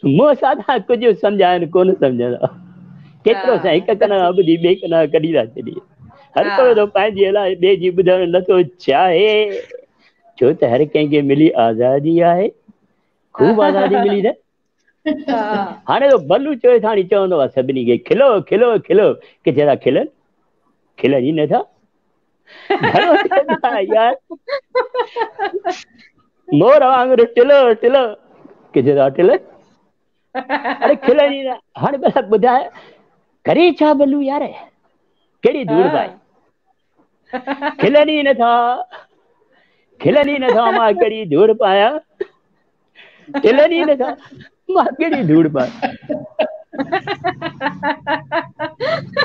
मुंहं सां तव्हां कुझु सम्झाइनि कोन सम्झंदा। केतिरो सां हिकु कन खां ॿुधी ॿिए कन खां कढी था छॾे। हर को थो पंहिंजी हलाए ॿिए जी ॿुधणु नथो चाहे। छो त हर कंहिंखे मिली आज़ादी आहे ख़ूब आज़ादी मिली त। हाणे तो बलू चवे हाणे चवंदो आहे सभिनी खे खिलो खिलो खिलो। किथे था खिलनि? खिलनि ई नथा। यार। मोर वांगुरु टिलो टिलो। किथे था टिलनि? अरे खिलनि ई न। हाणे भला ॿुधाए करे छा बलू यार? कहिड़ी धूड़ पाए? खिलनि ई नथा। खिलनि ई नथा माँ कहिड़ी धूड़ पायां? टिलनि ई नथा। माँ कहिड़ी धूड़ पायां?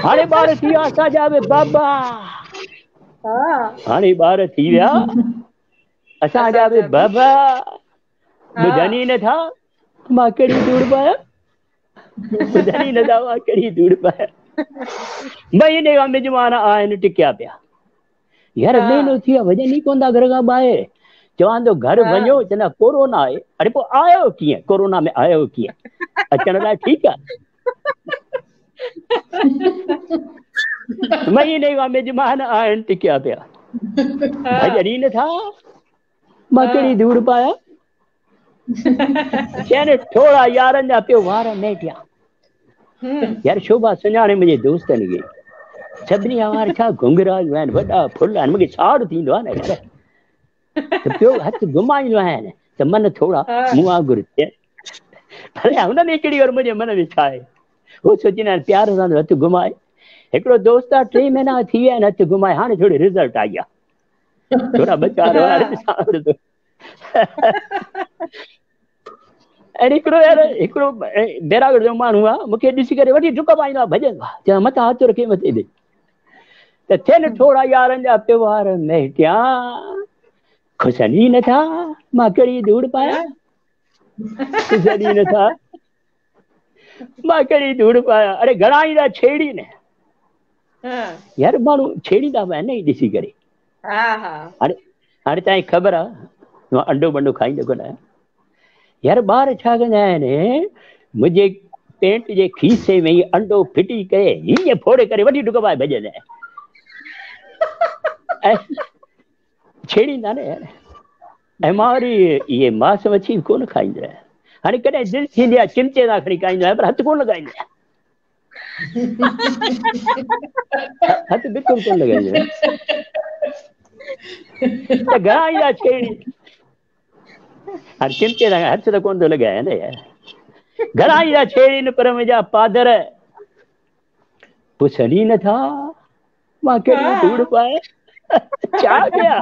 हाणे ॿार थी विया असांजा बि बाबा। हाणे ॿार थी विया असांजा बि बाबा। ॿुधनि ई नथा। माँ कहिड़ी धूड़ पायां? ॿुधनि ई नथा माँ कहिड़ी धूड़ पायां? महीने खां मिजमान आहिनि टिकिया पिया। यार महीनो थी वियो वञनि ई कोन था घर खां ॿाहिरि। चवां थो घर वञो चवंदा कोरोना आहे। अरे पोइ आयो कीअं? कोरोना में आयो कीअं? अचण लाइ ठीकु आहे। महीने खां मिजमान आहिनि टिकिया पिया। भॼनि ई नथा। माँ कहिड़ी धूड़ पायां? चयनि थोरा यारनि जा पियो वार मेटिया। यार शोभा सुञाणे मुंहिंजे दोस्तनि खे। सभिनी जा वार छा घुंघरा आहिनि वॾा फुल आहिनि मूंखे साड़ थींदो आहे न त पियो हथु घुमाईंदो आहियाँ त मन थोरा मूं वांगुरु थिए। पर हुन में हिकिड़ी वर मुंहिंजे मन में छा आहे? हू सोचींदा आहिनि प्यार सां हथु घुमाए। हिकिड़ो दोस्त आहे 3 महीना थी विया आहिनि हथु घुमाए हाणे थोरी रिज़ल्ट आई आहे। थोरा ॿ चारि वार ॾिसां ऐं हिकिड़ो यार हिकिड़ो बैरागढ़ जो माण्हू आहे मूंखे ॾिसी करे वठी डुक पाईंदो आहे भॼंदो आहे चवां मथां हथु रखे मथे ते। त थियनि थोरा यारनि जा पियो वार मेटिया खुशनि ई नथा माँ कहिड़ी धूड़ पायां? खुशनि ई नथा माँ कहिड़ी धूड़ पायां? अरे घणा ईंदा छेड़ी न। यार माण्हू छेड़ींदा बि आहिनि न ॾिसी करे। हाणे हाणे तव्हांखे ख़बर आहे माँ अंडो बंडो खाईंदो कोन आहियाँ। यार ॿार छा कंदा आहिनि मुंहिंजे पेंट जे खीसे में ई अंडो फिटी करे हीअं फोड़े करे वठी डुक पाए भॼंदा आहिनि। ऐं छेड़ींदा न यार। ऐं माँ वरी इहे मांस मच्छी कोन खाईंदो आहियाँ। हाणे कॾहिं दिलि थींदी आहे चिमचे सां खणी खाईंदो आहियाँ पर हथु कोन लॻाईंदो आहियाँ। हथु बिल्कुलु कोन लॻाईंदो आहियाँ। त घणा ईंदा छेड़ी। हाणे चिमचे सां हथु त कोन थो लॻायां न यार। घणा ईंदा छेड़ीनि पर मुंहिंजा पादर पुछनि ई नथा। माँ कहिड़ी धूड़ पाए? छा कयां?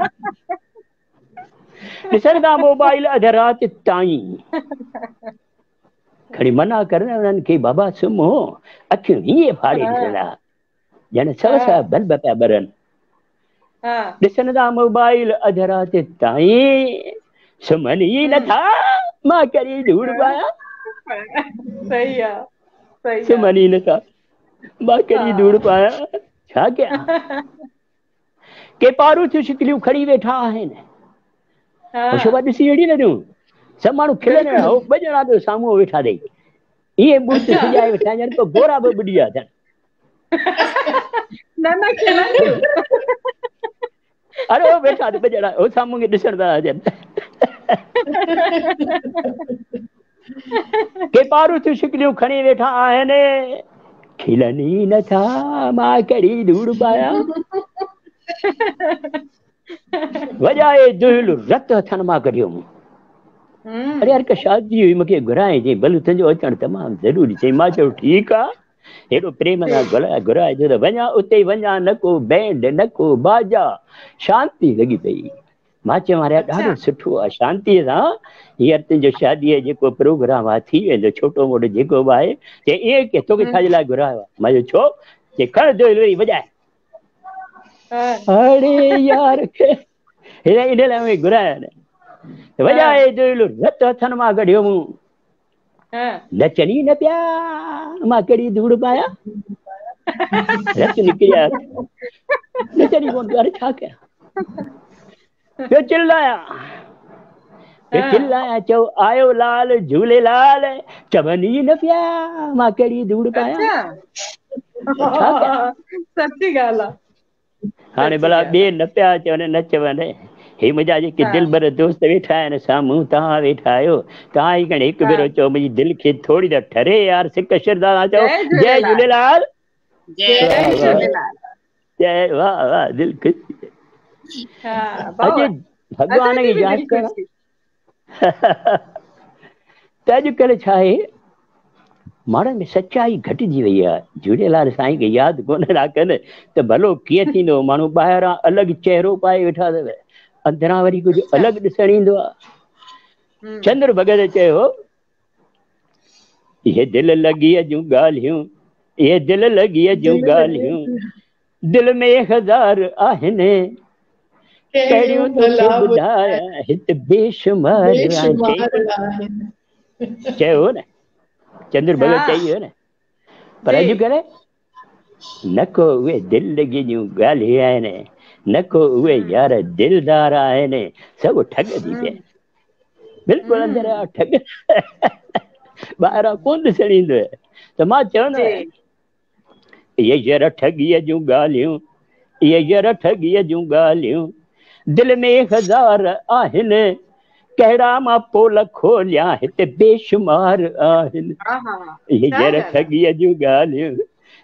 ॾिसनि था मोबाइल अधु राति ताईं। खणी मना कर हुननि खे बाबा सुम्हो अखियूं हीअं फाड़े ॾिसंदा। ॼण सव सव बल्ब पिया ॿरनि। ॾिसनि था मोबाइल अधु राति ताईं। सुम्हनि ई नथा। माँ कहिड़ी धूड़ पायां? सही आहे सुम्हनि ई नथा। माँ कहिड़ी धूड़ पायां? छा कयां? के पारू थियूं शिकलियूं खणी वेठा आहिनि। शोभा ॾिसी अहिड़ी नथियूं सभु माण्हू खिलनि हो ॿ ॼणा त साम्हूं वेठा अथई। इहे बूथ सॼाए वेठा आहिनि ॼण गोरा बि ॿुॾी विया अथनि। न न खिलनि अरे हो वेठा ॿ ॼणा हो साम्हूं ॾिसण पिया अचनि। के पारू थियूं शिकलियूं खणी वेठा आहिनि। खिलनि ई नथा माँ कहिड़ी धूड़ पायां? वॼाए दुहिल रत हथनि माँ कढियो अरे यार का शादी हुई मूंखे घुराए चई भले तुंहिंजो अचणु तमामु ज़रूरी चई माँ चयो ठीकु आहे। हेॾो प्रेम सां घुराइजो त वञा उते ई वञा न को बैंड न को बाजा शांती लॻी पई। माँ चयो मारे ॾाढो सुठो आहे शांतीअ सां हींअर तुंहिंजो शादीअ जो जेको प्रोग्राम आहे थी वेंदो छोटो मोटो जेको बि आहे। चए ईअं की तोखे छाजे लाइ घुरायो आहे? माँ चयो छो? चए खण वरी वॼाए। अड़े यार हिन इन लाइ घुराया न। वॼाए दोहिलो रत हथनि माँ कढियो मूं। नचनि ई न पिया माँ कहिड़ी धूड़ पाया? रत निकिरी आयो नचनि ई कोन पिया अरे छा कयां? पियो चिल्लाया पियो चिल्लाया चओ आयो लाल झूलेलाल चवनि ई न पिया माँ कहिड़ी धूड़ पाया? सची ॻाल्हि आहे। हाणे भला ॿिए न पिया चवनि न चवनि। हे मुंहिंजा जेके दिलबर दोस्त वेठा आहिनि साम्हूं तव्हां वेठा आहियो तव्हां ई खणी हिकु भेरो चओ मुंहिंजी दिलि खे थोरी त ठरे यार सिक श्रद्धा सां चओ जय झूलेलाल। जय वाह वाह दिलि ख़ुशि अॼु भॻवान खे यादि करणु त अॼुकल्ह छा आहे माण्हुनि में सचाई घटिजी वई आहे। झूलेलाल साईं खे यादि कोन था कनि त भलो कीअं थींदो? माण्हू ॿाहिरां अलॻि चहिरो पाए वेठा अथव अंदरां वरी कुझु अलॻि ॾिसणु ईंदो आहे। चंद्र भगत चयो इहे दिलि लॻीअ जूं ॻाल्हियूं इहे दिलि लॻीअ जूं ॻाल्हियूं दिलि में हज़ार आहिनि कहिड़ियूं तोखे ॿुधायां हिते बेशुमार आहिनि। चयो न चंद्र भगत चई वियो न पर अॼुकल्ह न को उहे दिलि लॻी जूं ॻाल्हियूं आहिनि न को उहे यार दिलदार आहिनि सभु ठग थी पिया बिल्कुलु अंदरि ठग। ॿाहिरां कोन ॾिसणु ईंदो त माँ चवंदो इहे यार ठगीअ जूं ॻाल्हियूं इहे यार ठगीअ जूं ॻाल्हियूं दिलि में हज़ार आहिनि कहिड़ा माँ पोल खोलियाँ हिते बेशुमार आहिनि। इहे यार ठगीअ जूं ॻाल्हियूं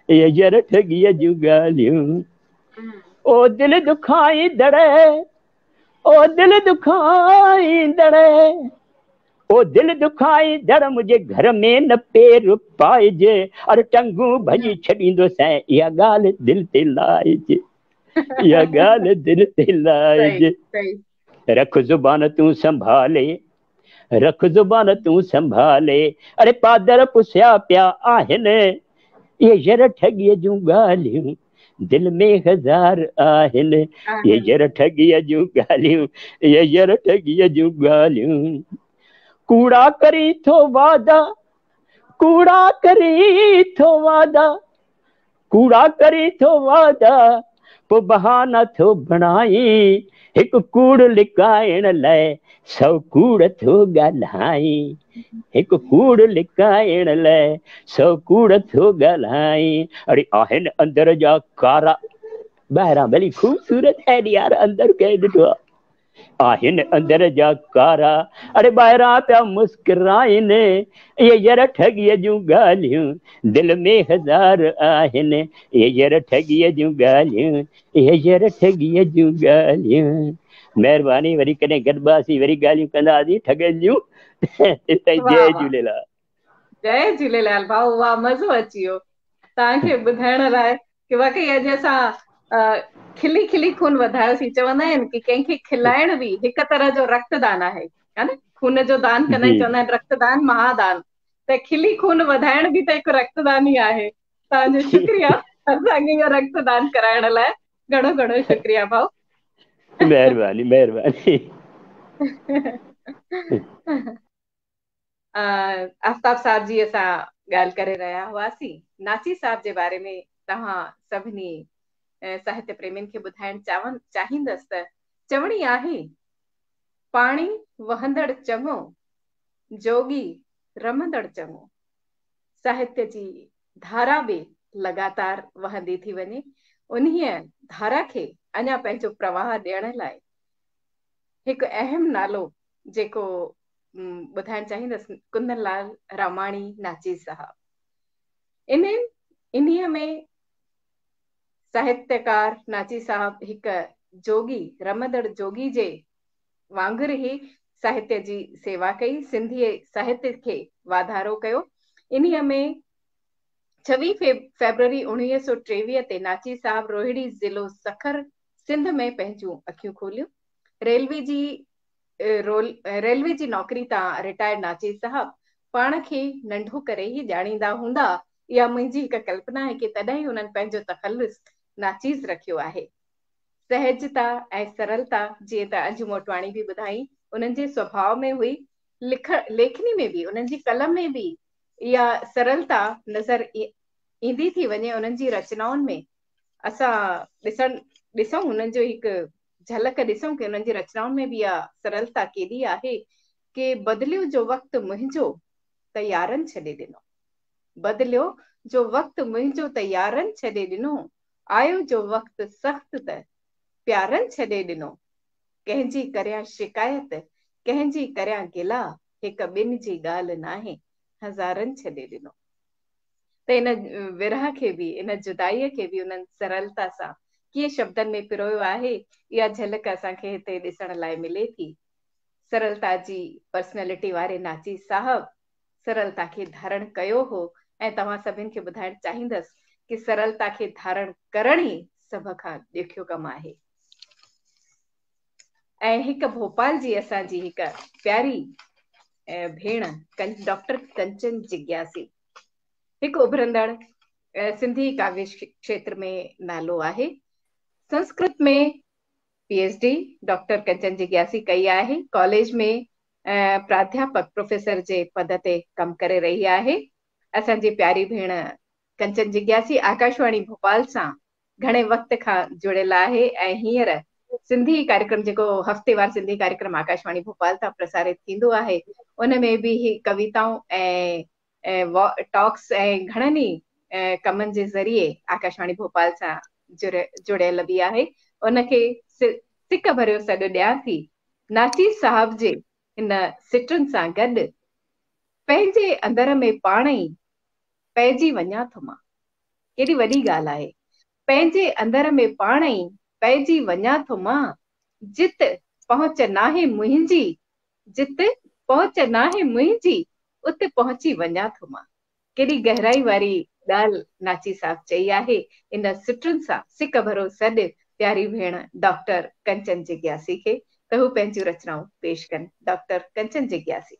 इहे यार ठगीअ जूं ॻाल्हियूं। ओ दिलि दुखाईंदड़ ओ दिलि दुखाईंदड़ ओ दिलि दुखाईंदड़ मुंहिंजे घर में न पेर पाइजे अरे टंगूं भॼी छॾींदोसांइ इहा ॻाल्हि दिलि ते लाइजे इहा ॻाल्हि दिलि ते लाइजे। रख ज़ुबान तूं संभाले रख ज़ुबान तूं संभाले अरे पादर पुसिया पिया आहिनि इहे यर ठगीअ जूं ॻाल्हियूं दिलि में हज़ार आहिनि इहे यर ठगीअ जूं ॻाल्हियूं इहे यर ठगीअ जूं ॻाल्हियूं। कूड़ा करी थो वादा कूड़ा करी थो वादा कूड़ा करी थो वादा पोइ बहाना थो बणाई हिकु कूड़ लिकाइण लाइ सौ कूड़ थो ॻाल्हाई हिकु कूड़ लिकाइण लाइ सौ कूड़ थो ॻाल्हाई। अड़े आहिनि अंदरि जा कारा ॿाहिरां भली ख़ूबसूरत आहिनि यार अंदरि कंहिं ॾिठो आहे? आहिनि अंदरि जा कारा अड़े ॿाहिरां पिया मुस्कुराइनि इहे यार ठगीअ जूं ॻाल्हियूं दिलि में हज़ार आहिनि इहे यार ठगीअ जूं ॻाल्हियूं इहे यार ठगीअ जूं ॻाल्हियूं। महिरबानी वरी कॾहिं गॾिबासीं वरी ॻाल्हियूं कंदासीं ठगनि जूं। जय झूलेलाल। जय झूलेलाल भाऊ वाह मज़ो अची वियो। तव्हांखे ॿुधाइण लाइ की वाकई अॼु असां खिली खिली खून वधायोसीं। चवंदा आहिनि की कंहिंखे खिलाइण बि हिकु तरह जो रक्तदान आहे हा न? खून जो दान कंदा आहिनि चवंदा आहिनि रक्तदान महादान। त खिली खून वधाइण बि त हिकु रक्तदान ई आहे। तव्हांजो शुक्रिया असांखे इहो रक्तदान कराइण लाइ। घणो घणो शुक्रिया भाऊ। महिरबानी महिरबानी। आफ्ताब साहब जी असां ॻाल्हि करे रहिया हुआसीं। नाची साहब जे बारे में तव्हां सभिनी साहित्य प्रेमियुनि खे ॿुधाइण चाहींदसि त चवणी आहे पाणी वहंदड़ चङो जोगी रमंदड़ चङो। साहित्य जी धारा बि लगातार वहंदी थी वञे। उन्हीअ धारा खे अञा पंहिंजो प्रवाह ॾियण लाइ हिकु अहम नालो जेको ॿुधाइण चाहींदसि कुंदनलाल रामाणी नाची साहब। इन्हीअ में साहित्यकार नाची साहब हिकु जोगी रमंदड़ जोगी जे वांगुरु ई साहित्य जी सेवा कई सिंधी साहित्य खे वाधारो कयो। इन्हीअ में ڇويهه فيبروري 1923 تي ناچي صاحب روهڙي ضلعو سکر سنڌ ۾ پنهنجون اکيون کوليون. ريلوي جي ريلوي جي نوڪري تان رٽائرڊ ناچي صاحب پاڻ کي ننڍو ڪري ئي ڄاڻيندا هوندا، اها منهنجي هڪ ڪلپنا آهي ڪي تڏهن ئي انهن پنهنجو تخلص ناچيز رکيو آهي. سهجتا ۽ سرلتا جيئن ته انجو موٽواڻي به ٻڌائي انهن جي سڀاء ۾ هئي، لک ليکني ۾ به انهن جي قلم ۾ به اها سرلتا نظر ايندي ٿي وڃي انهن جي رچنائن ۾ اسان ڏسڻ ڏسون انهن جو هڪ جهلڪ ڏسون ڪي انهن جي رچنائن ۾ به اها سرلتا ڪيڏي آهي ڪي بدليو جو وقت منهنجو ته يارن ڇڏي ڏنو بدليو جو وقت منهنجو ته يارن ڇڏي ڏنو آيو جو وقت سخت ته پيارن ڇڏي ڏنو ڪنهن جي ڪريان شڪايت ڪنهن جي ڪريان گلا هڪ ٻن جي ڳالهه ناهي، هزارن ڇڏي ڏنو. ته ان ورهه کي به، ان جدائيء کي به انهن سرلتا سان ڪيئن شبدن ۾ پرويو آهي، اها جهلڪ اسان کي هتي ڏسڻ لاء ملي ٿي. سرلتا جي پرسنلٽي واري ناچيز صاحب سرلتا کي ڌارڻ ڪيو هو ۽ توهان سڀن کي ٻڌائڻ چاهيندس ڪي سرلتا کي ڌارڻ ڪرڻ ئي سڀ کان ڏکيو ڪم آهي. ۽ هڪ ڀوپال جي اسان جي هڪ پياري ڀيڻ ڊاڪٽر ڪنچن جگياسي هڪ اڀرندڙ سنڌي ڪاويه کيتر ۾ نالو آهي. Sanskrit ۾ P H D doctor Kanchan جگياسي ڪئي آهي. ڪاليج ۾ پراڌياپڪ پروفيسر جي پد تي ڪم ڪري رهي آهي. اسان جي پياري ڀيڻ ڪنچن جگياسي آڪاشواڻي ڀوپال سان گهڻي وقت کان جڙيل آهي ۽ هينئر سنڌي ڪاريڪرم جيڪو هفتيوار سنڌي ڪاريڪرم آڪاشواڻي ڀوپال تان پرسارت ٿيندو آهي ان ۾ به هي ڪويتائون ۽ ٽاڪس ۽ گهڻن ئي ڪمن جي ذريعي آڪاشواڻي ڀوپال سان جڙيل به آهي ان کي سڪ ڀريو سڏ ڏيان ٿي ناچيز صاحب جي هن سٽن سان گڏ پنهنجي اندر ۾ پاڻ ئي پئجي وڃان ٿو مان ڪيڏي وڏي ڳالهه آهي. پنهنجي اندر ۾ پاڻ ئي پئجي وڃان ٿو مان، جت پهچ ناهي منهنجي، جت پهچ ناهي منهنجي، ات پهچي وڃان ٿو مان. ڪيڏي گهرائي واري ڳالهه ناچي صاحب چئي آهي ان سٽن سان سڪ ڀرو سڏ پياري ڀيڻ ڊاڪٽر ڪنچن جگياسي کي ته هو پنهنجون رچنائون پيش ڪن. ڊاڪٽر ڪنچن جگياسي.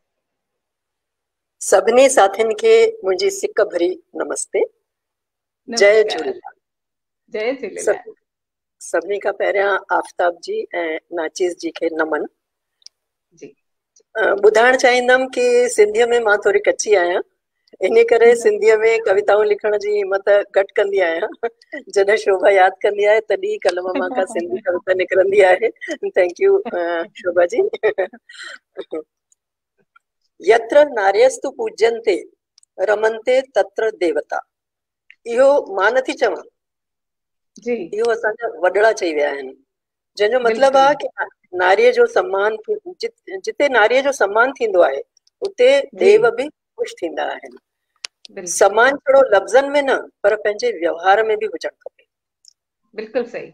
سڀني ساٿين کي منهنجي سڪ ڀري نمستي. جئي جهوليلال. جئي جهوليلال. سڀني کان پهريان آفتاب جي ۽ ناچيز جي کي نمن. جي. ٻڌائڻ چاهيندم ڪي سنڌيء ۾ مان ٿوري ڪچي آهيان، انهي ڪري سنڌيء ۾ ڪويتائون لکڻ جي همت گهٽ ڪندي آهيان. جڏهن شوڀا ياد ڪندي آهي تڏهن ئي قلم مان ڪا سنڌي ڪويتا نڪرندي آهي. Thank you Shobha جي. يتر ناريستو پوجينتي رمنتي تتر ديوتا. اهو مان نٿي چوان، جي، اهو اسان جا وڏڙا چئي ويا آهن، جنهن جو مطلب آهي ڪي ناريء جو سمان، جتي ناريء جو سمان ٿيندو آهي اتي ديو به خوش ٿيندا آهن. سمان ڇڙو لفظن ۾ نه پر پنهنجي ويوهار ۾ به هجڻ کپي. بلڪل صحيح.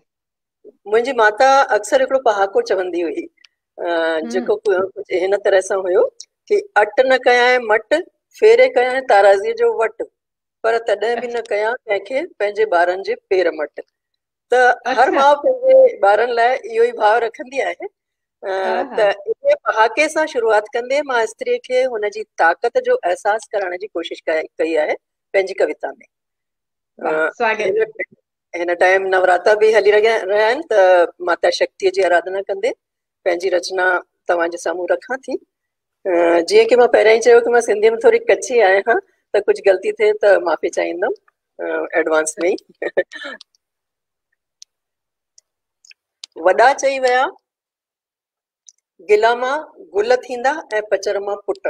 منهنجي ماتا اڪثر هڪڙو پهاڪو چوندي هئي جيڪو ڪجهه هن طرح سان هيو ڪي it نه ڪيانء مٽ، ڦيري ڪيانء تارازيء جو وٽ، پر تڏهن به نه ڪيان ڪنهن کي پنهنجي ٻارن جي پير مٽ. ته هر ماء پنهنجي ٻارن لاء اهو ئي ڀاء رکندي آهي. ته ان پهاڪي سان شروعات ڪندي مان استري کي هن جي طاقت جو احساس ڪرائڻ جي ڪوشش ڪئي آهي پنهنجي ڪويتا ۾. سواگت. هن ٽائيم نوراتا به هلي رهيا آهن ته ماتا شڪتيء جي آراڌنا ڪندي پنهنجي رچنا توهان جي سامهون رکان ٿي. جيئن ڪي مان پهريان ئي چيو ڪي مان سنڌيء ۾ ٿوري ڪچي آهيان ته ڪجهه غلطي ٿئي ته معافي چاهيندم ايڊوانس ۾ ئي. وڏا چئي ويا گلا مان گل ٿيندا ۽ پچر مان پٽ.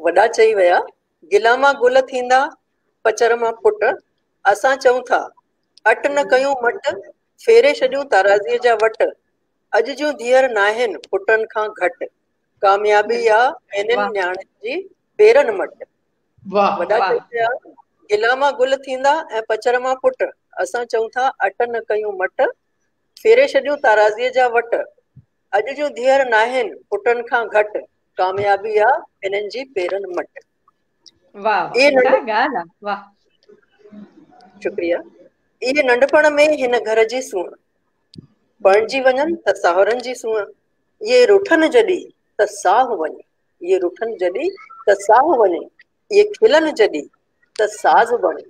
وڏا چئي ويا، گلا مان گل ٿيندا، پچر مان پٽ. اسان چئون ٿا، it نه ڪيون مٽ، ڦيري ڇڏيون تارازيء جا وٽ. اڄ جون ڌيئر ناهن پٽن کان گهٽ، ڪاميابي آ هنن نياڻين جي پيرن مٽ. وڏا چئي ويا، گلا مان گل ٿيندا ۽ پچر مان پٽ. اسان چئون ٿا، it نه ڪيون مٽ، ڦيري ڇڏيون تارازيء جا وٽ. اڄ جون ڌيئر ناهن پٽن کان گهٽ، ڪاميابي آ هنن جي پيرن مٽ. واهه واهه ڇا ڳالهه آ واهه. शुक्रिया। इहे नंढपण में हिन घर जी सूंहं, परणजी वञनि त साहुरनि जी सूंहं, इहे रुठनि जॾहिं त साह वञे, इहे रुठनि जॾहिं त साह वञे, इहे खिलनि जॾहिं त साज़ बणे,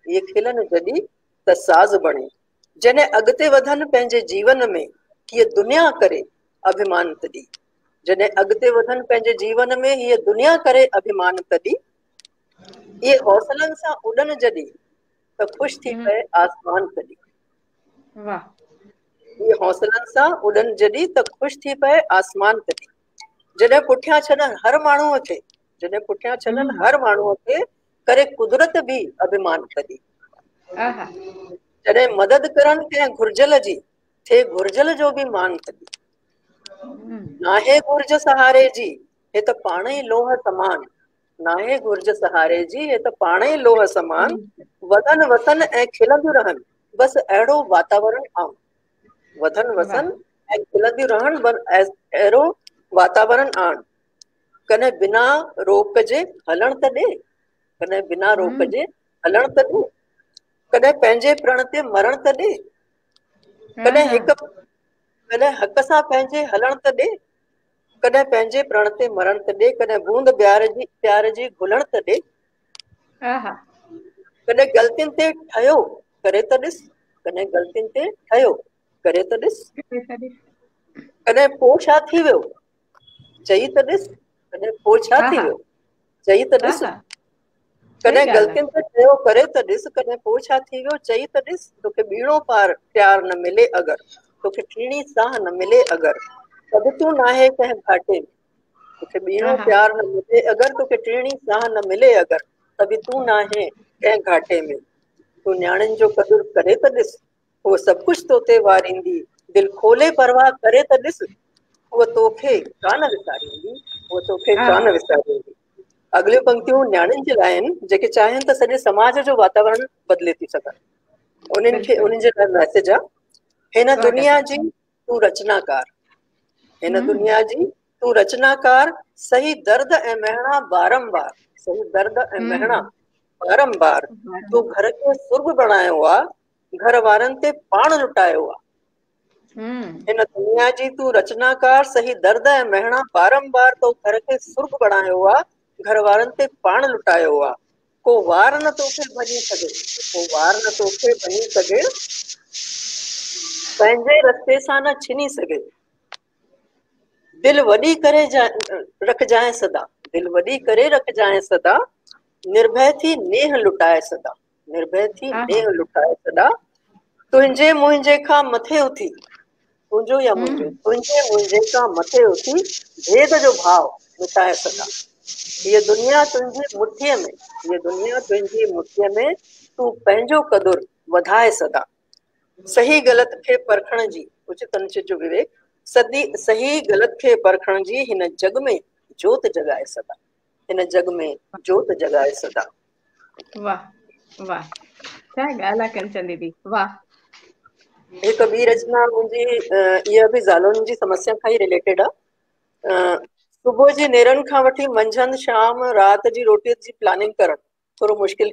इहे खिलनि जॾहिं त साज़ बणे। जॾहिं अॻिते वधनि पंहिंजे जीवन में, हीअ दुनिया करे अभिमान तॾहिं, जॾहिं अॻिते वधनि पंहिंजे जीवन में, हीअ दुनिया करे अभिमान तॾहिं, इहे हौसलनि सां उॾनि जॾहिं त ख़ुशि थी पए आसमान तॾहिं। वाह। इहे हौसलनि सां उॾनि जॾहिं त ख़ुशि थी पए आसमान तॾहिं। जॾहिं पुठियां छॾनि हर माण्हूअ खे, जॾहिं पुठियां छॾनि हर माण्हूअ खे, करे कुदरत बि अभिमान तॾहिं। जॾहिं मदद करनि कंहिं घुर्जल जी, थिए घुर्जल जो बि मान तॾहिं। नाहे घुर्ज सहारे जी, हे त पाण ई लोह समान, नाहे घुर्ज सहारे जी, हे त पाण ई लोह समान, वधनि वसनि ऐं खिलंदियूं रहनि, बसि अहिड़ो वातावरण आम। वधनि वसनि ऐं खिलंदियूं रहनि, बसि अहिड़ो वातावरण आण। कॾहिं बिना रोक जे हलण त ॾे, कॾहिं बिना रोक जे हलण त ॾे, कॾहिं पंहिंजे प्रण ते मरण त ॾे, कॾहिं कॾहिं हक़ सां पंहिंजे हलण त ॾे, कॾहिं पंहिंजे प्रण ते मरण त ॾे, कॾहिं बूंद प्यार जी घुलण त ॾे, कॾहिं ग़लतियुनि ते ठहियो करे त ॾिस, कॾहिं ग़लतियुनि ते ठहियो करे त ॾिस, कॾहिं पोइ छा थी वियो चई त ॾिस, कॾहिं पोइ छा थी वियो चई त ॾिस, कॾहिं ग़लतियुनि ते ठहियो करे त ॾिस, कॾहिं पोइ छा थी वियो चई त ॾिस, तोखे ॿीणो पार प्यार न मिले अगरि, तोखे टीणी साह न मिले अगरि, तब तूं नाहे कंहिं घाटे में, तोखे ॿीणो प्यार न मिले अगरि, तोखे टीणी साह न मिले अगरि, तभी तूं नाहे कंहिं घाटे में। तूं नियाणियुनि जो क़दुरु करे त ॾिस, उहो सभु कुझु तो ते वारींदी, दिलि खोले परवाह करे त ॾिस, उहा तोखे कान विसारींदी, उहा तोखे कान विसारींदी। अॻिलियूं पंक्तियूं नियाणियुनि जे लाइ आहिनि, जेके चाहिनि त सॼे समाज जो वातावरण बदिले थी सघनि, उन्हनि खे उन्हनि जे लाइ मैसेज आहे। हिन दुनिया जी तूं रचनाकार, हिन दुनिया जी तूं रचनाकार, सही दर्द ऐं महणा बारंबार, सही दर्द ऐं महणा बारंबार, तूं घर खे सुर्ग बणायो आहे, घर वारनि ते पाण लुटायो आहे। हिन दुनिया जी तूं रचनाकार, सही दर्द ऐं महणा बारंबार, तो घर खे सुर्ग बणायो आहे, घर वारनि ते पाण लुटायो आहे। को वार न तोखे भञी सघे, को वार न तोखे भञी सघे, पंहिंजे रस्ते सां न छिनी सघे। दिलि वॾी करे रखजांइ सदा, दिलि वॾी करे रखजांइ सदा, निर्भय थी नेह लुटाए सदा, निर्भय थी नेह लुटाए सदा। तुंहिंजे मुंहिंजे खां मथे उथी, तुंहिंजो या मुंहिंजो, तुंहिंजे मुंहिंजे खां मथे उथी, भेद जो भाव मिटाए सदा। हीअ दुनिया तुंहिंजी मुठीअ में, हीअ दुनिया तुंहिंजी मुठीअ में, तूं पंहिंजो क़दुरु वधाए सदा। सही ग़लति खे परखण जी, उचित अनुचित जो विवेक, सही ग़लति खे परखण जी, हिन जग में जोत जॻाए सदा, हिन जग में जोत जॻाए सदा। वाह वाह, छा ॻाल्हि आहे कंचन दीदी, वाह। हिकु ॿी रचना मुंहिंजी, इहा बि ज़ालुनि जी समस्या खां ई रिलेटेड आहे। सुबुह जी नेरनि खां वठी मंझंदि, शाम, राति जी रोटीअ जी प्लानिंग करणु थोरो मुश्किल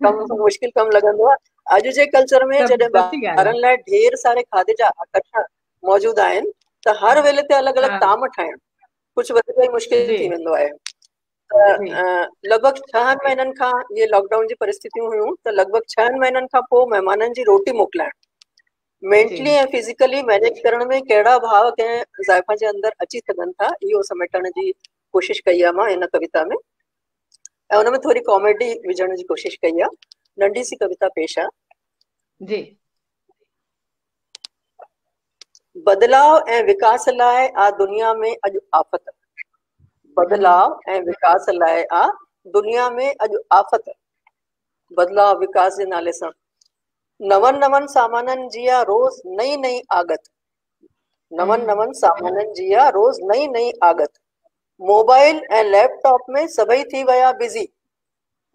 कमु मुश्किल कमु लॻंदो आहे। अॼु जे कल्चर में जॾहिं ॿारनि लाइ ढेर सारे खाधे जा आकर्षण मौजूदु आहिनि, त हर वेले ते अलॻि अलॻि ताम ठाहिणु कुझु वधीक ई मुश्किल थी वेंदो आहे। त लॻभॻि 6 महीननि खां इहे लॉकडाउन जी परिस्थितियूं हुयूं, त लॻभॻि 6 महीननि खां पोइ महिमाननि जी रोटी मोकिलाइणु, मेंटली ऐं फिज़िकली मैनेज करण में कहिड़ा भाव कंहिं ज़ाइफ़ा जे अंदरि अची सघनि था, इहो समेटण जी कोशिशि कई आहे मां हिन कविता में, ऐं हुन में थोरी कॉमेडी विझण जी कोशिशि कई आहे। नंढी सी कविता पेश आहे जी। बदिलाव ऐं विकास लाइ आ दुनिया में अॼु आफ़त, बदिलाव ऐं विकास लाइ आ दुनिया में अॼु आफ़त, बदिलाव विकास जे नाले सां नवनि नवनि सामाननि जी आ रोज़ नई नई आगत, नवनि नवनि सामाननि जी आ रोज़ नई नई आगत। मोबाइल ऐं लैपटॉप में सभई थी विया बिज़ी,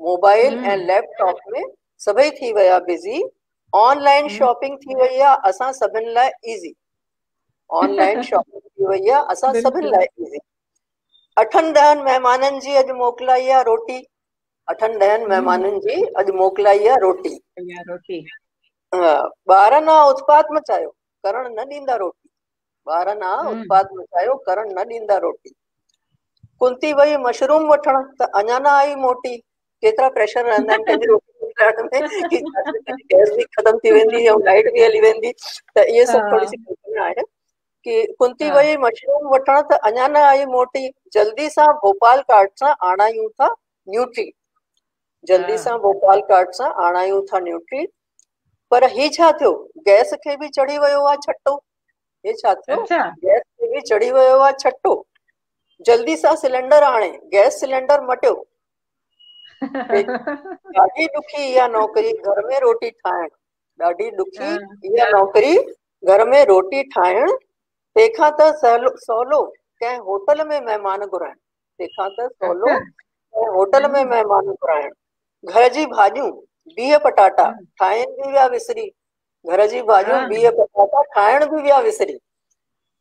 मोबाइल ऐं लैपटॉप में सभई थी विया बिज़ी। ऑनलाइन शॉपिंग थी वई आहे असां सभिनि लाइ ईज़ी, ऑनलाइन शॉपिंग थी वई आहे असां सभिनि लाइ ईज़ी। 8-10 महिमाननि जी अॼु मोकिलाई आहे रोटी, अठनि ॾहनि महिमाननि जी अॼु मोकिलाई आहे रोटी। रोटी। हा, ॿारनि आ उत्पात मचायो, करण न ॾींदा रोटी। ॿारनि आ उत्पात मचायो, करण न ॾींदा रोटी। कुंती वई मशरूम वठण त अञा न आई मोटी। केतिरा प्रेशर रहंदा आहिनि कंहिंजी रोटी मोकिलाइण में की गैस बि ख़तमु थी वेंदी ऐं लाइट बि हली वेंदी, त इहे सभु थोरी सी कल्पना आहे की कुंती वई मशरूम वठण त अञा न आई मोटी, जल्दी सां भोपाल कार्ड सां आणायूं था न्यूट्री, जल्दी सां भोपाल कार्ड सां आणायूं था न्यूट्री। पर ही छा थियो, गैस खे बि चढ़ी वियो आहे छटो। हे छा थियो, गैस खे बि चढ़ी वियो आहे छटो। जल्दी सां सिलेंडर आणे, गैस सिलेंडर मटियो। ॾाढी ॾुखी इहा नौकरी घर में रोटी ठाहिण, ॾाढी ॾुखी इहा नौकरी घर में रोटी ठाहिण, तंहिंखां त सवलो कंहिं होटल में महिमान घुराइण, तंहिंखां त सवलो कंहिं होटल में महिमान घुराइण। घर जी भाॼियूं बीह पटाटा ठाहिनि बि विया विसरी, घर जी भाॼियूं बीह पटाटा ठाहिण बि विया विसरी।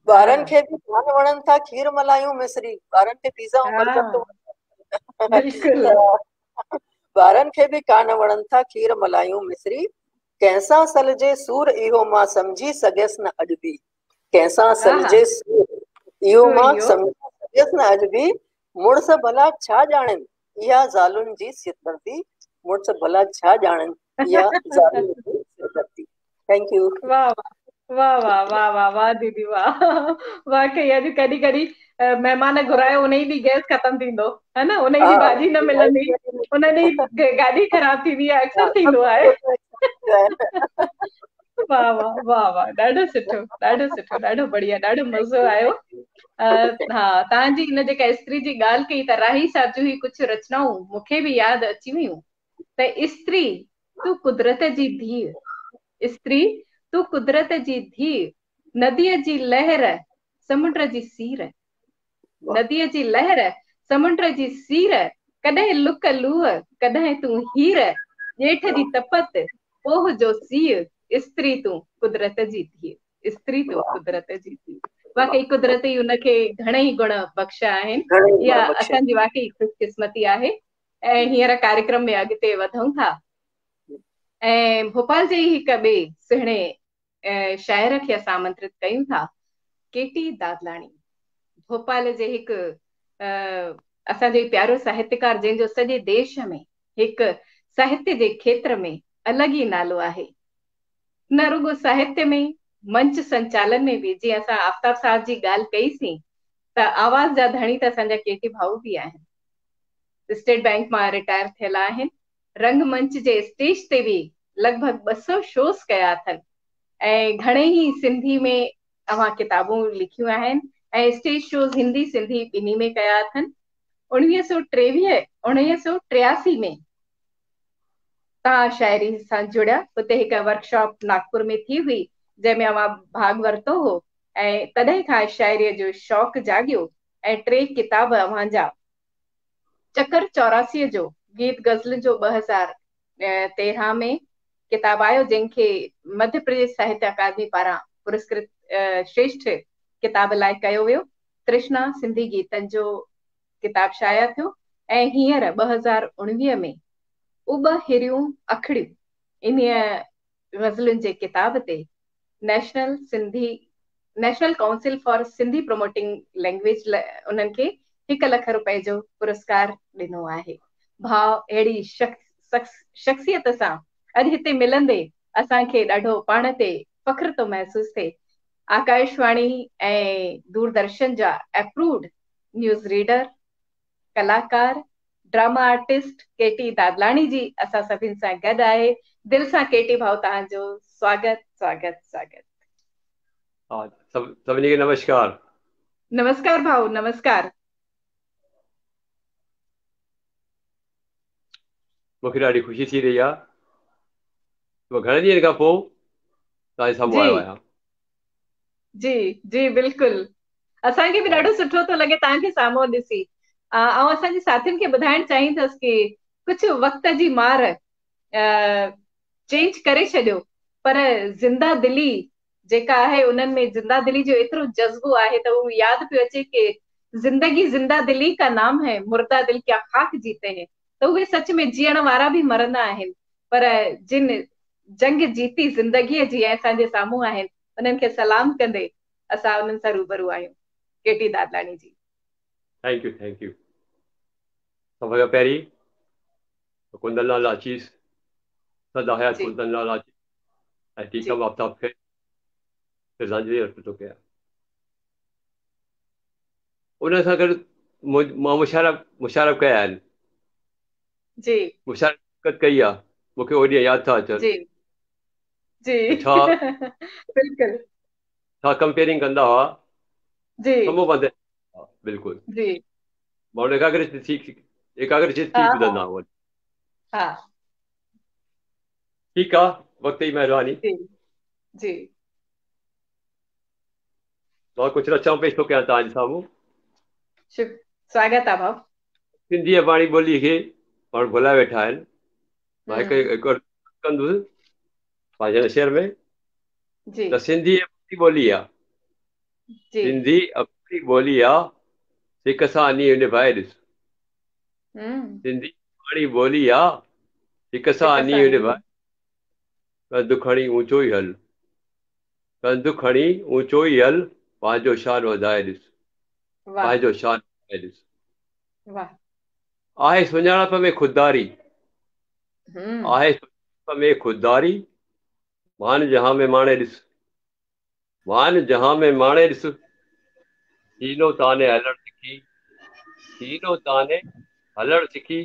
ॿारनि खे बि कान वणनि था खीर मलायूं मिसरी, ॿारनि खे पिज़ा ऐं बर्गर थो वणे, ॿारनि खे बि कान वणनि था खीर मलायूं मिसरी। कंहिंसां सलजे सूर इहो मां सम्झी सघियसि न अॼु बि, कंहिंसां सलजे सूर इहो मां सम्झी सघियसि न अॼु बि। मुड़ुस भला छा ॼाणनि इहा ज़ालुनि जी सिरदर्दी, मुड़ुस भला छा ॼाणनि इहा ज़ालुनि जी सिरदर्दी। Thank you. वाह वाह वाह वाह वाह वाह दीदी वाह। वाकई अॼु कॾहिं कॾहिं महिमान घुरायो उन ॾींहुं गैस ख़तमु थींदो है न, उन ॾींहुं भाॼी न मिलंदी, उन ॾींहुं गाॾी ख़राबु थींदी आहे, अक्सर थींदो आहे। वाह वाह वाह वाह, ॾाढो सुठो, ॾाढो सुठो, ॾाढो बढ़िया, ॾाढो मज़ो आयो। हा, तव्हांजी हिन जेका स्त्री जी ॻाल्हि कई त राही साहिब जूं ही कुझु रचनाऊं मूंखे बि यादि अची वयूं। त स्त्री तूं कुदरत जी धीउ, स्त्री तूं कुदरत जी धीउ, नदीअ जी लहर समुंड जी सीर, नदीअ जी लहर समुंड जी सीर, कॾहिं लुक लूह कॾहिं तूं हीर, ॼेठ जी तपत पोह जो सीउ, स्त्री तूं कुदरत जी धीउ, स्त्री तूं कुदरत जी धीउ। वाकई कुदरत ई उनखे घणेई गुण बख़्शा आहिनि, इहा असांजी वाकई ख़ुशकिस्मती आहे। ऐं हींअर कार्यक्रम में अॻिते वधूं था ऐं भोपाल जे ई हिक ॿिए सुहिणे शाइर खे असां आमंत्रित कयूं था, केटी दादलाणी। भोपाल जे हिकु असांजो प्यारो साहित्यकार जंहिंजो सॼे देश में हिकु साहित्य जे क्षेत्र में अलॻि ई नालो आहे। न रुगो साहित्य में, मंच संचालन में बि, जीअं असां आफ़ताब साहब जी ॻाल्हि कईसीं त आवाज़ जा धणी त असांजा केटी भाऊ बि आहिनि, स्टेट बैंक मां रिटायर थियल आहिनि, रंगमंच जे स्टेज ते बि लॻभॻि 200 शोज़ कया अथनि ऐं घणे ई सिंधी में अव्हां किताबूं लिखियूं आहिनि ऐं स्टेज शोज़ हिंदी सिंधी ॿिन्ही में कया अथनि। 1983 में तव्हां शाइरी सां जुड़िया, हुते हिकु वर्कशॉप नागपुर में थी हुई जंहिंमें अव्हां भाॻ वरितो हो ऐं तॾहिं खां शाइरीअ जो शौक़ु जाॻियो ऐं 3 किताब अव्हांजा चकर 84 जो गीत ग़ज़लुनि जो 2013 में किताब आयो जंहिंखे मध्य प्रदेश साहित्य अकादमी पारां पुरस्कृत श्रेष्ठ किताब लाइ कयो वियो। तृष्णा सिंधी गीतनि जो किताब शाया थियो ऐं हींअर 2019 में उब हिरियूं अखड़ियूं इन ग़ज़लुनि जे किताब ते national council for Sindhi promoting language उन्हनि खे 1 लाख रुपए जो पुरस्कार ॾिनो आहे। भाउ अहिड़ी शख्सियत सां अॼु हिते मिलंदे असांखे ॾाढो पाण ते फ़ख्र थो महसूसु थिए। आकाशवाणी ऐं दूरदर्शन जा अप्रूव्ड न्यूज़ रीडर, कलाकार, ड्रामा आर्टिस्ट केटी दादलाणी जी असां सभिनि सां गॾु आहे। दिलि सां केटी भाउ तव्हांजो स्वागत स्वागत स्वागत। हा, सभिनी खे नमस्कार। नमस्कार भाउ, नमस्कार। मूंखे ॾाढी ख़ुशी थी रही आहे, घणे ॾींहनि खां पोइ तव्हांजे साम्हूं आयो आहियाँ। जी जी बिल्कुलु, असांखे बि ॾाढो सुठो थो लॻे तव्हांखे साम्हूं ॾिसी। ऐं असांजे साथियुनि खे ॿुधाइणु चाहींदसि की कुझु वक़्त जी मार चेंज करे छॾियो, पर ज़िंदा दिली जेका आहे उन्हनि में ज़िंदा दिली जो एतिरो जज़्बो आहे त उहो यादि पियो अचे की ज़िंदगी ज़िंदा दिली का नाम है, मुर्दा दिल क्या खाक जीते हैं। त उहे सच में जीअण वारा बि मरंदा आहिनि, पर जिन जंग जीती ज़िंदगीअ जी ऐं असांजे साम्हूं आहिनि, उन्हनि खे सलाम कंदे असां उन्हनि सां रूबरू आहियूं। K T Dadlani ji. Thank you, thank you. सभ खां पहिरीं कुंदन लाल आशीष, सदा हयात कुंदन लाल आशीष ऐं टीकम आफ़ताब खे श्रद्धांजलि अर्पित थो कयां। उन सां गॾु मां मुशायरा मुशायरा कया आहिनि। जी। मुशायरा कई आहे, मूंखे उहो ॾींहुं यादि था अचनि। जी जी। छा बिल्कुलु। छा कंपेयरिंग कंदा हुआ। जी। सम्हो बंदि। बिल्कुलु। जी। माण्हू एकाग्र थी एकाग्र थी ॿुधंदा हुआ। हा। ठीकु आहे, वक़्त जी महिरबानी। जी जी। मां कुझु रचनाऊं पेश थो कयां तव्हांजे साम्हूं। स्वागत आहे भाउ। सिंधी अबाणी ॿोली खे माण्हू भुलाए वेठा आहिनि। मां हिकु हिकु कंदुसि पंहिंजे शहर में त सिंधी अबाणी ॿोली आहे। सिंधी अबाणी ॿोली आहे, सिक सां नींहुं निभाए ॾिस। सिंधी अबाणी ॿोली आहे, सिक सां नींहुं निभाए, कंध खणी ऊंचो ई हल, कंध खणी ऊंचो ई हल, पंहिंजो शान वधाए ॾिस, पंहिंजो शान वधाए ॾिस। आहे सुञाणप में ख़ुददारी, आहे सुञाणप में ख़ुददारी, मान जहां में माणे ॾिस, मान जहां में माणे ॾिस, सीनो ताने हलण सिखी, सीनो ताने हलण सिखी,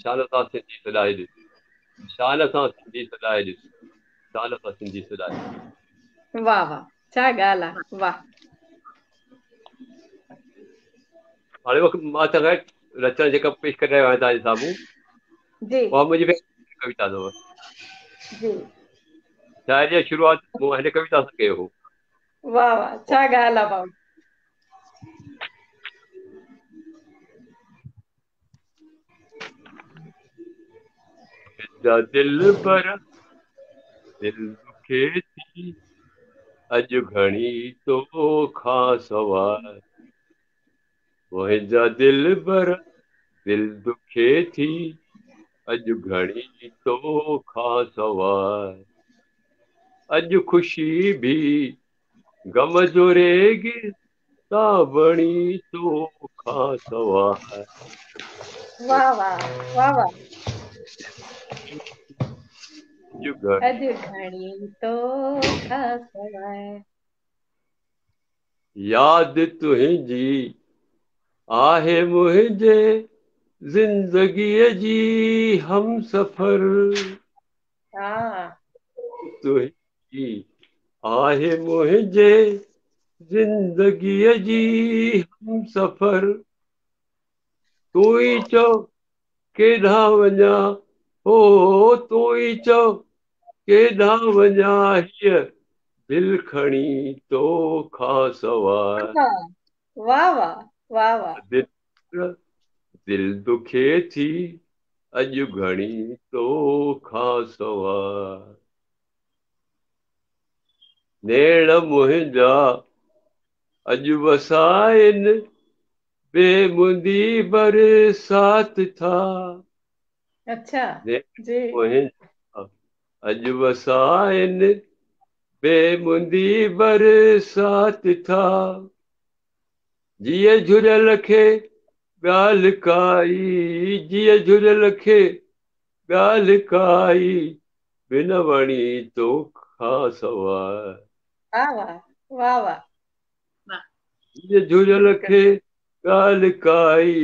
शान सां सिंधी सॾाए ॾिस, शान सां सिंधी सॾाए ॾिस, शान सां सिंधी सॾाए। वाह वाह, छा ॻाल्हि आहे, वाह। हाणे मां तव्हांखे रचना जेका पेश करे रहियो आहियां तव्हांजे साम्हूं, जी, उहा मुंहिंजी कविता अथव। जी। शायरी जी शुरूआत मूं हिन कविता सां कयो हो। वाह वाह, छा ॻाल्हि आहे भाउ। दिल पर दिलि दुखे थी, अॼु घणी तो खां सवाइ। मुंहिंजा दिल बर दिलि दुखे थी, अॼु घणी तो खां सवाइ। अॼु ख़ुशी बि ग़म जो रेगिस्तान बणी तो खां सवाइ। वाह वाह वाह वाह। अॼु घणी तो खां सवाइ। यादि तुंहिंजी आहे मुंहिंजे ज़िंदगीअ जी हमसफ़र। तुंहिंजी आहे मुंहिंजे ज़िंदगीअ जी हमसफ़र। तूं ई चओ केॾां वञा, हो तूं ई चओ केॾां वञा, हीअ दिलि खणी तो खां सवाइ। वाह वाह वाह वाह। दिलि दुखे थी, अॼु घणी तो खां सवाइ। नेण मुंहिंजा अॼु वसाइनि, बेमुंदी बरसात था। अच्छा जी। मुंहिंजा अॼु वसाइनि, बेमुंदी बरसात था। जीअं झुरियल खे ॻाल्हि काई, जीअं झुरियल खे ॻाल्हि काई, बिन वणी तो खां सवाइ। वाह वाह वाह वाह। जीअं झुरियल खे ॻाल्हि काई,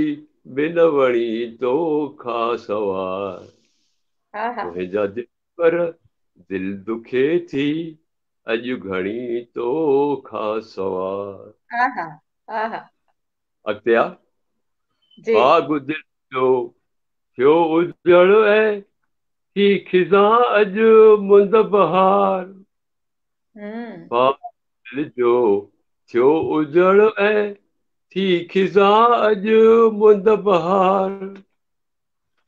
बिन वणी तो खां सवाइ। मुंहिंजा दिल पर दिलि दुखे थी, अॼु घणी तो खां सवाइ। अॻिते आ। बाग़ दिलि जो थियो उजड़ ऐं थी ख़िज़ां अॼु मुंद बहार। बाग़ दिलि जो थियो उजड़ ऐं थी ख़िज़ां अॼु मुंद बहार।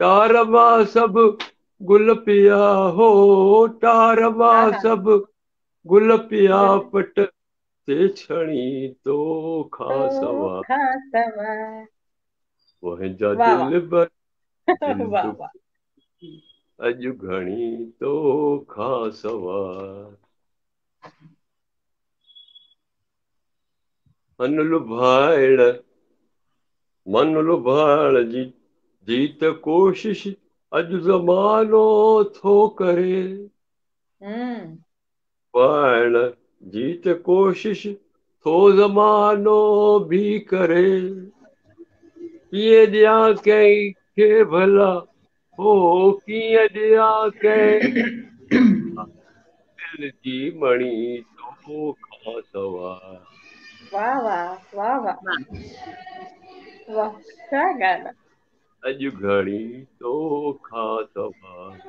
टार मां सभु गुल पिया हो, टार मां सभु गुल पिया पट ते छणी तो खां सवाइ। मुंहिंजा दिल बर दिलि वाह वाह। अॼु घणी तोखां सवाइ। मन लुभाइण मन लुभाइण जी जी त कोशिश अॼु ज़मानो थो करे। लुभाइण जी त कोशिश थो ज़मानो बि करे। कीअं ॾियाँ कंहिंखे भला हो कीअं ॾियाँ कंहिं दिलि जी मणी तोखां सवाइ। वाह वाह वाह वाह। वाह छा ॻाल्हि आहे। अॼु घणी तोखां सवाइ।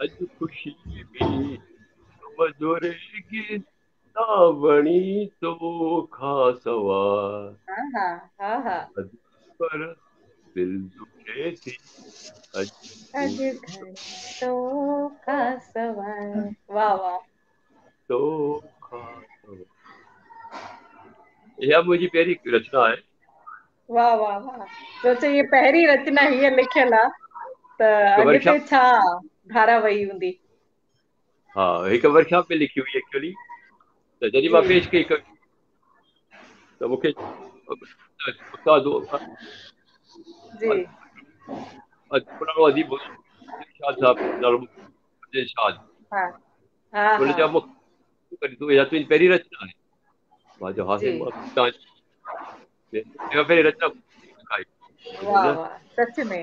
अॼु ख़ुशी बि मधुर बणी तोखां सवाइ। हा हा हा हा। पर दिलि दुखे थी अॼु घणी तोखां सवाइ। वाह वाह। तोखां सवाइ। इहा मुंहिंजी पहिरीं रचना आहे। वाह वाह वाह। सोचो हीअ पहिरीं रचना हीअ लिखियलु आहे त अॻिते छा धारा वई हूंदी। हा हिकु वर्कशॉप में लिखी हुई एक्चुअली त जॾहिं माँ पेश कई त मूंखे उस्ताद जी। पुराणो अदीब साहिबु हा हा हुन चयो मूंखे तूं इहा तुंहिंजी पहिरीं रचना आहे। माँ चयो हा साईं रचना वाह वाह सच में।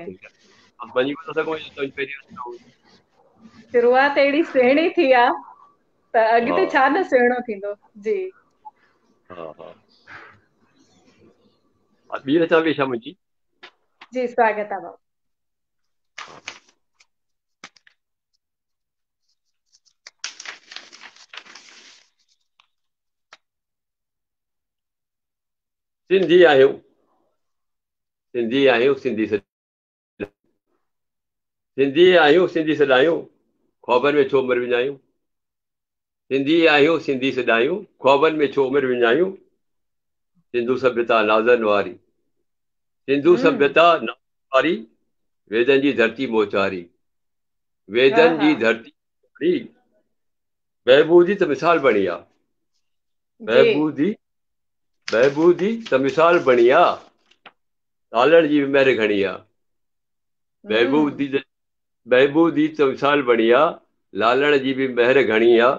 मञी कोन सघो तुंहिंजी पहिरीं रचना हुई। शुरुआत अहिड़ी सुहिणी थी आहे त अॻिते छा न सुहिणो थींदो। जी। हा हा। ॿी रचना बि छा मुंहिंजी? जी स्वागत आहे भाऊ। सिंधी आहियूं। सिंधी आहियूं सिंधी सिंधी आहियूं सिंधी सॾायूं। ख़्वाबनि में छो उमिरि विञायूं। सिंधी आहियूं सिंधी सॾायूं। ख़्वाबनि में छो उमिरि विञायूं। सिंधु सभ्यता नाज़नि वारी। सिंधु सभ्यता वारी वेदनि जी धरती मोचारी। वेदनि जी धरती बहबूदी त मिसाल बणी आहे। बहबूदी बहबूदी त मिसाल बणी आहे। लालण जी बि महिर घणी आहे। बहबूदी बहबूदी त मिसाल बणी आहे। लालण जी बि महिर घणी आहे।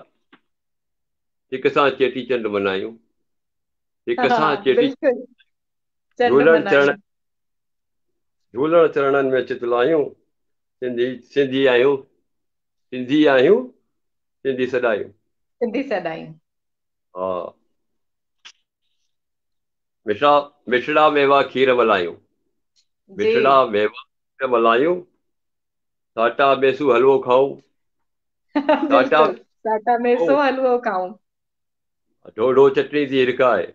हिक सां चेटी चंड मल्हायूं। हिक सां चेटी झूलण चरण झूलण चरणनि में चितलायूं। सिंधी सिंधी आहियूं। सिंधी आहियूं सिंधी सॾायूं। सिंधी सॾायूं। हा। मिठड़ा मिठड़ा मेवा खीर मलायूं। मिठड़ा मेवा खीर मलायूं। साटा मेसू हलवो खाऊं। साटा साटा मेसो हलवो खाऊं। ढोढो चटणी थी हिरकाए।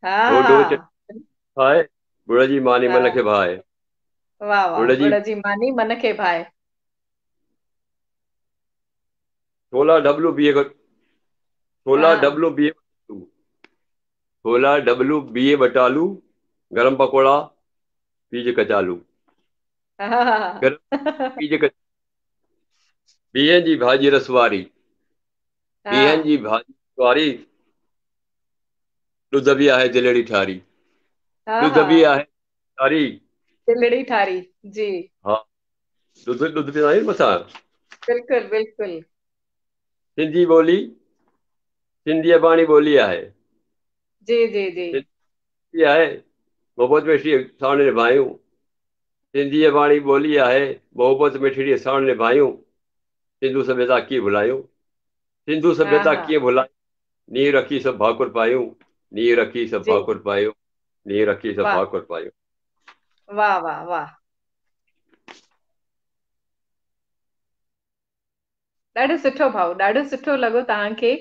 हा ढोढो चटणी खाए गुड़ जी मानी मन खे भाए। वाह वाह गुड़ जी मानी मन खे भाए। छोला डबलू बीह छोला डबलू बीह छोला डबलू बीह बटालू गरम पकौड़ा पीज कचालू। गरम पीज बीहनि जी भाॼी रस वारी बीहनि जी भाॼी वारी ॾुध बि आहे दिलड़ी ठारी। ॾुध बि आहे ठारी। दिलड़ी ठारी जी। हा ॾुध ॾुध पीअंदा आहियूं मथां। बिल्कुलु बिल्कुलु। सिंधी ॿोली सिंधी अबाणी ॿोली आहे। जी जी जी। सिंधी आहे मोहबत मिठड़ी साण निभायूं। सिंधी अबाणी ॿोली आहे मोहबत मिठड़ी साण निभायूं। सिंधु सभ्यता कीअं भुलायूं? सिंधु सभ्यता कीअं भुलायूं? नींव रखी सभु भाकुर पायूं नींव रखी सभु भाकुर पायूं नींव रखी सभु भाकुर पायूं। वाह वाह वाह। ॾाढो सुठो भाऊ ॾाढो सुठो लॻो तव्हांखे।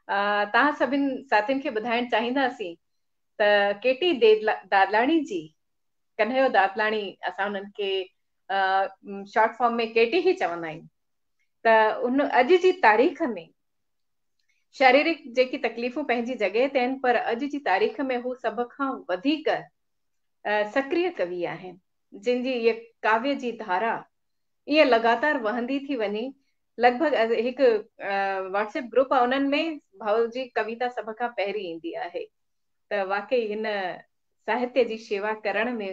तव्हां सभिनी साथियुनि खे ॿुधाइणु चाहींदासीं त केटी दादलाणी जी कन्हैयो दादलाणी असां हुननि खे शॉर्ट फॉर्म में केटी ई चवंदा आहियूं। त उन अॼु जी तारीख़ में शारीरिक जेकी तकलीफ़ूं पंहिंजी जॻह ते आहिनि पर अॼु जी तारीख़ में हू सभ खां वधीक सक्रिय कवि आहिनि। جن جي هيء ڪاويه جي ڌارا ائين لڳاتار وهندي ٿي وڃي. لڳ ڀڳ هڪ واٽس ايپ گروپ آهي انهن ۾ ڀائو جي ڪويتا سڀ کان پهرين ايندي آهي ته واقعي هن ساهتيه جي شيوا ڪرڻ ۾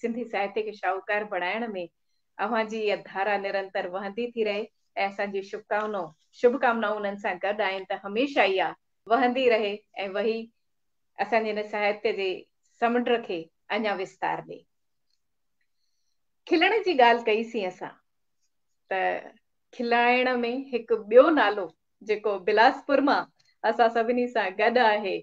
سنڌي ساهتيه کي شاهوڪار بڻائڻ ۾ اوهان جي اها ڌارا نرنتر وهندي ٿي رهي ۽ اسان جون شڀڪامنائون شڀڪامنائون انهن سان گڏ آهن ته هميشه اها وهندي رهي ۽ وهي اسان جي هن ساهتيه جي سمنڊ کي اڃا وستار ڏئي. کلڻ جي ڳالهه ڪئي سين اسان ته کلائڻ ۾ هڪ ٻيو نالو جيڪو بلاسپور مان اسان سڀني سان گڏ آهي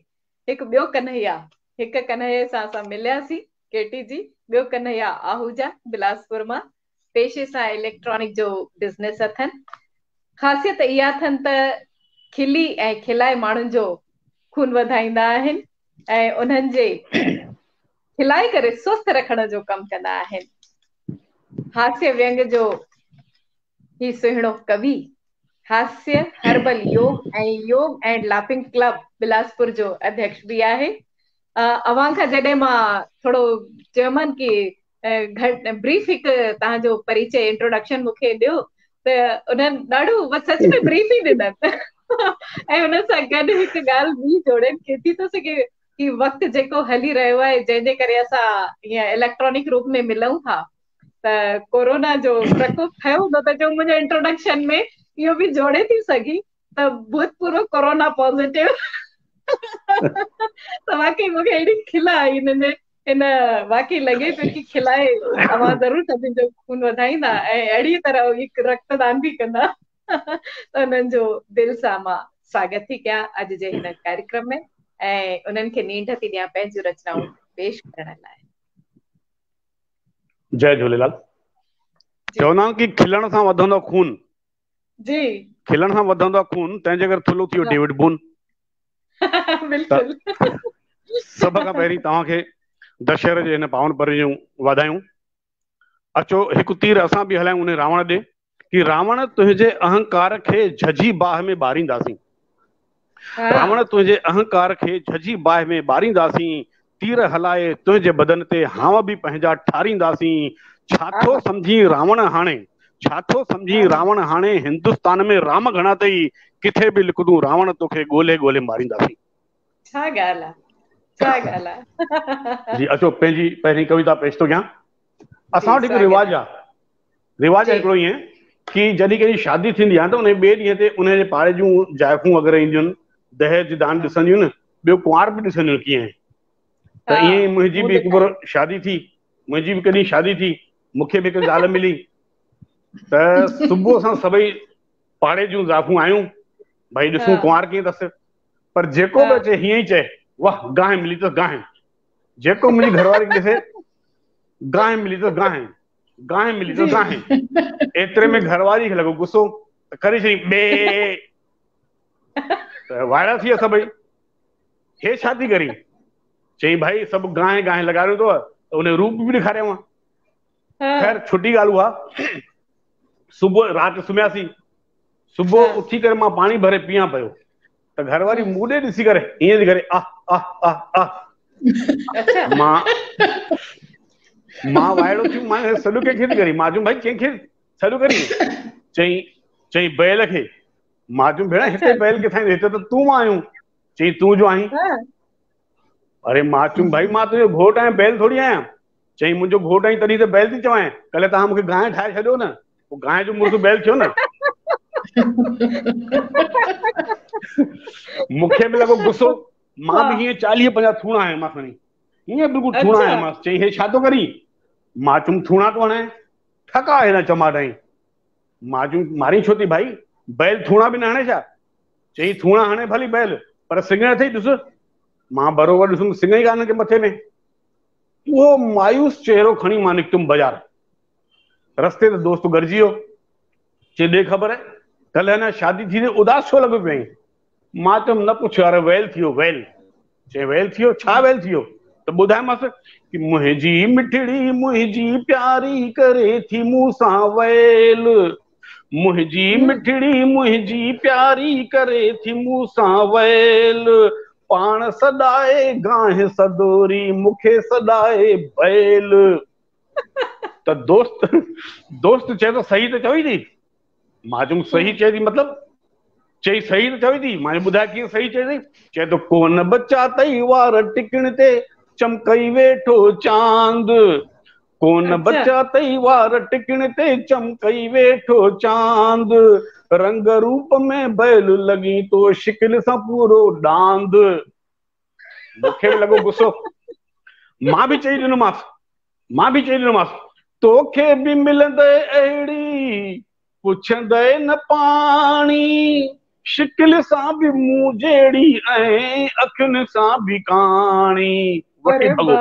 هڪ ٻيو ڪنهيا هڪ ڪنهيا سان اسان ملياسين ڪيٽي جي ٻيو ڪنهيا آهوجا بلاسپور مان پيشي سان اليڪٽرانڪ جو بزنس اٿن خاصيت اها اٿن ته کلي ۽ کلائي ماڻهن جو خون وڌائيندا آهن ۽ انهن جي کلائي ڪري سوسٿ رکڻ جو ڪم ڪندا آهن. هاسيه وينگ جو هي سهڻو ڪوي هاسيه هربل يوگ ۽ يوگ اينڊ لافنگ ڪلب بلاسپور جو اڌيڪش به آهي. اوهان کان جڏهن مان ٿورو چيومان ڪي گهٽ بريف هڪ توهان جو پريچي انٽروڊڪشن مون کي ڏيو ته انهن ڏاڍو سچ ۾ بريف ئي ڏنن ۽ ان سان گڏ هڪ ڳالهه ٻي جوڙين ڪي ٿي ٿو سگهي ڪي وقت جيڪو هلي رهيو آهي جنهن جي ڪري اسان هيئن اليڪٽرانڪ روپ ۾ ملون ٿا ته ڪورونا جو پرڪوپ ٿيو هوندو ته جو منهنجي انٽروڊڪشن ۾ اهو به جوڙي ٿي سگهي ته ڀوتپورو ڪورونا پازيٽو ته واقعي مونکي اهڙي کل آئي هن ۾ هن واقعي لڳي پيو ڪي کلائي اوهان ضرور سڀني جو خون وڌائيندا ۽ اهڙي طرح هڪ رڪت دان به ڪندا ته انهن جو دل سان مان سواگت ٿي ڪيان اڄ جي هن ڪاريڪرم ۾ ۽ انهن کي نينڍ ٿي ڏيان پنهنجون رچنائون پيش ڪرڻ لاء. جئي جهوليلال. چوندا آهن ڪي کلڻ سان وڌندو خون. جي. کلڻ سان وڌندو آهي خون تنهن جي ڪري ٿلهو ٿي ويو ڊيوڊ بون. بلڪل. سڀ کان پهرين توهان کي دشهري جي هن پاون پرو جون واڌايون. اچو هڪ تير اسان به هلايون ان راوڻ ڏي ڪي راوڻ تنهنجي اهنڪار کي جهجهي باهه ۾ ٻارينداسين. راوڻ تنهنجي اهنڪار کي جهجهي باهه ۾ ٻارينداسين، تير هلائي تنهنجي بدن تي هانء به پنهنجا ٺارينداسين. ڇا ٿو سمجهين راوڻ هاڻي، ڇا ٿو سمجهين راوڻ هاڻي هندستان ۾ رام گهڻا اٿئي، ڪٿي به لڪندون راوڻ توکي ڳولهي ڳولهي مارينداسين. ڇا ڳالهه آ، ڇا ڳالهه آ. جي اچو پنهنجي پهرين ڪويتا پيش ٿو ڪيان. اسان وٽ هڪ رواج آ، رواج آ هڪڙو ائين ڪي جڏهن ڪنهن جي شادي ٿيندي آ ته ان ٻئي ڏينهن تي ان جي پاڙي جون زائفون وغيره اينديون آهن، دهيج دان ڏسنديون آهن، ٻيو ڪنوار به ڏسنديون آهن ڪيئن آهي. ته ائين ئي منهنجي به هڪ ڀيرو شادي ٿي، منهنجي به ڪڏهن شادي ٿي، مون کي به هڪ زال ملي ته صبح سان سڀئي پاڙي جون زائفون آيون، ڀئي ڏسون ڪنوار ڪيئن اٿس. پر جيڪو به اچي هيئن ئي چئي، واهه گانء ملي اٿس گانء. جيڪو منهنجي گهر واري کي ڏسي، گانء ملي اٿس گانء، گانء ملي اٿس گانء. ايتري ۾ گهر واري کي لڳو غصو ته ڪري ڇڏيائين ٻي ته وائڙا ٿي ويا سڀئي. هي ڇا ٿي ڪرين؟ چيائين ڀائي سڀ گانء گانء لڳاريو اٿو ته ان جو روپ به ڏيکاريانو. خير ڇٽي ڳالهه اها صبح رات سمهياسين صبح اٿي ڪري مان پاڻي ڀري پيان پيو ته گهر واري مون ڏي ڏسي ڪري ائين ٿي ڪري آه آه آه آه مان مان وائڙو ٿيم مان سڏ ڪنهن کي ٿي ڪري مان چيم ڀائي ڪنهن کي سڏ ڪري چئي چئي بيل کي مان چيم ڀيڻ هتي بيل ڪٿان ايندو هتي ته تون مان آهيون چئي تون جو آهين اري مان چيم ڀائي مان تنهنجو گهوٽ آهيان بيل ٿوري آهيان چئي منهنجو گهوٽ آهين تڏهن ته بيل ٿي چوانء ڪلهه توهان مونکي گانء ٺاهي ڇڏيو نه پوء گانء جو مڙس بيل ٿيو نه مونکي به لڳو غصو مان به هيئن چاليهه پنجاهه ٿوڻا هنيا مان کڻي هيئن بلڪل ٿوڻا هنيا مانس چئي هي ڇا ٿو ڪرين مان چيم ٿوڻا ٿو هڻائين ٺڪا هن چماٽ هنئي مان چيم مارين ڇو ٿي ڀائي بيل ٿوڻا به نه هڻي ڇا چئي ٿوڻا هڻي ڀلي بيل پر سڱ اٿئي ڏس مان بروبر ڏسم سڱ ئي ڪانه ڪي مٿي ۾ اهو مايوس چهرو کڻي مان نڪتم بازار. رستي تي دوست گڏجي ويو. چي ڏي خبر ڪلهه اڃا شادي ٿي اٿئي اداس ڇو لڳو پيو آهين؟ مان چيم نه پڇ يار ويل ٿي ويو ويل. چي ويل ٿي ويو؟ ڇا ويل ٿي ويو؟ ته ٻڌايومانس ڪي منهنجي مٺڙي منهنجي پياري ڪري ٿي مون سان ويل. منهنجي مٺڙي منهنجي پياري ڪري ٿي مون سان ويل پاڻ سڏائي گانء سدوري مون کي سڏائي بيل. त दोस्त दोस्त चए थो सही त चवई थी। मां चयुमि सही चए थी मतिलबु चई सही त चवे थी। मां ॿुधाए कीअं सही चए थी? चए थो कोन बचा तई वार टिकण ते चमकई वेठो चांद। कोन बचा तई वार टिकण ते चमकई वेठो चांद। रंग रूप में बैल लॻी तो शिकिल सां पूरो ॾांद। मूंखे बि लॻो गुस्सो। मां बि चई ॾिनोमांसि मां बि चई ॾिनोमांसि तोखे बि मिलंदे अहिड़ी पुछंदे न पाणी। शिकिल सां बि मूं जहिड़ी ऐं अखियुनि सां बि काणी। वठी भॻो।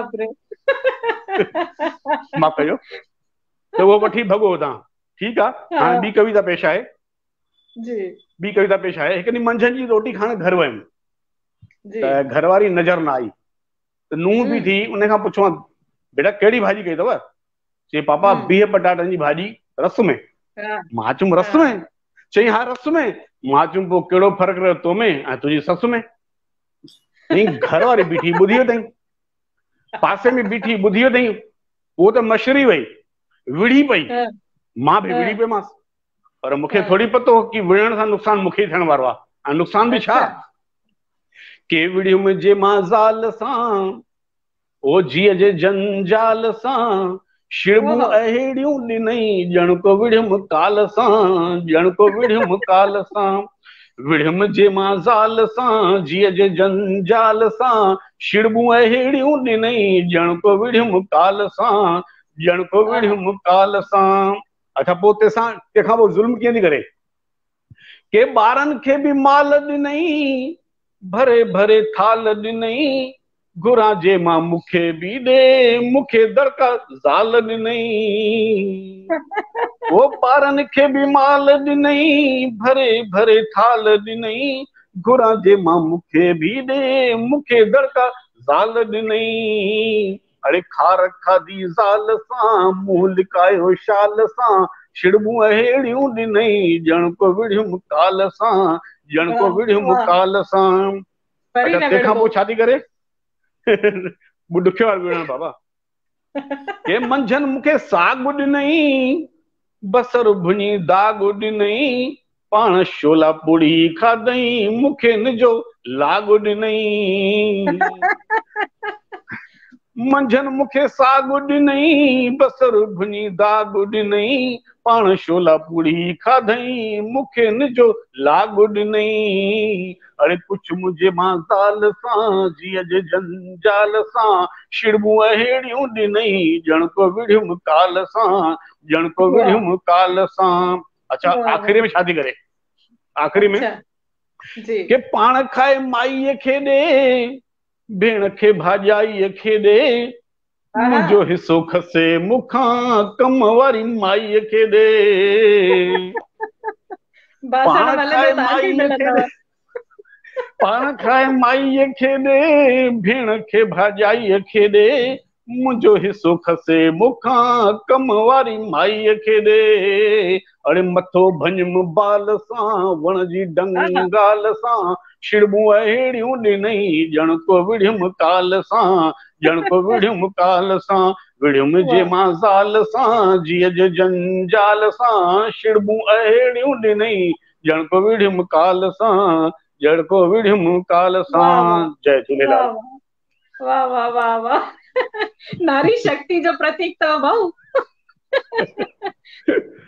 मां कयो त उहो वठी भॻो हुतां। ठीकु आहे हाणे ॿी कविता पेश आहे। ॿी कविता पेश आहे। हिकु ॾींहुं मंझंदि जी रोटी खाइण घर वियुमि। त घरवारी नज़र न आई। त नूंहं बि थी उन खां पुछो बेटा कहिड़ी भाॼी कई अथव? चई पापा बीह पटाटनि जी भाॼी रस में। मां चयुमि रस में? चई हा रस में। मां चयुमि पोइ कहिड़ो फ़र्क़ु रहियो तो में ऐं तुंहिंजी ससु में? घर वारी बीठी ॿुधी अथई पासे में बीठी ॿुधी अथई उहो त मशरी वई विड़ी पई। मां बि विड़ी पियोमांसि पर मूंखे थोरी पतो हो की विड़ण सां नुक़सानु मूंखे ई थियण वारो आहे। ऐं नुक़सानु बि छा? के विड़ियुमि जे माँ ज़ाल सां ओ जीअ जे जंजाल सां शिड़बूं अहिड़ियूं ॾिनई ॼण को विड़ियुमि काल सां ॼण को विड़ियुमि काल सां। विड़ियुमि जे माँ ज़ाल सां जीअ जे जंजाल सां शिड़बूं अहिड़ियूं ॾिनई ॼण को विड़ियुमि काल सां ॼण को विड़ियुमि काल सां। अच्छा पोइ तेंसां तंहिंखां पोइ ज़ुल्म कीअं थी करे? के ॿारनि खे बि माल ॾिनई भरे भरे थाल ॾिनई घुरां जे माँ मूंखे बि ॾे मूंखे दड़का ज़ाल ॾिनई। ओ ॿारनि खे बि माल ॾिनई भरे भरे थाल ॾिनई घुरां जे माँ मूंखे बि ॾे मूंखे दड़का ज़ाल ॾिनई। अड़े खार खाधी ज़ाल सां मुंहुं लिकायो शाल सां शिड़बूं अहिड़ियूं ॾिनई ॼण को विड़ियुमि काल सां ॼण को विड़ियुमि काल सां। अच्छा तंहिंखां पोइ छा थी करे? ॾुखियो आहे विड़णु बाबा। के मंझंदि मूंखे साॻ ॾिनई बसर भुञी दाग ॾिनई पाण शोला पूड़ी खाधई मूंखे निजो लाॻ ॾिनई। मंझंदि मूंखे साॻ ॾिनई बसर भुञी दाग ॾिनई पाण शोला पूड़ी खाधई मूंखे निजो लाॻ ॾिनई। अड़े कुझु मुंहिंजे माँ ज़ाल सां जीअ जे जंजाल सां शिड़बूं अहिड़ियूं ॾिनई ॼण को विड़ियुमि काल सां ॼण को विड़ियुमि काल सां। अच्छा आख़िरी में छा थी करे? आख़िरी में के पाण खाए माईअ खे ॾे भेण खे भाॼाईअ खे ॾे मुंहिंजो हिसो खसे मूंखां कम वारी माईअ खे ॾे। पाण खाए माईअ खे ॾे पाण खाए माईअ खे ॾे भेण खे भाॼाईअ खे ॾे मुंहिंजो हिसो खसे मूंखां कम वारी माईअ खे ॾे। अड़े मथो भञिमि बाल सां वण जी डंगाल सां शिड़बूं अहिड़ियूं ॾिनई ॼण को विड़ियुमि काल सां ॼण को विड़ियुमि काल सां विड़ियुमि जे माँ ज़ाल सां जीअ जे जंजाल सां शिड़बूं अहिड़ियूं ॾिनई ॼण को विड़ियुमि काल सां ॼण को विड़ियुमि काल सां। जय झूलेलाल। वाह वाह वाह वाह। नारी शक्ति जो प्रतीक अथव भाऊ।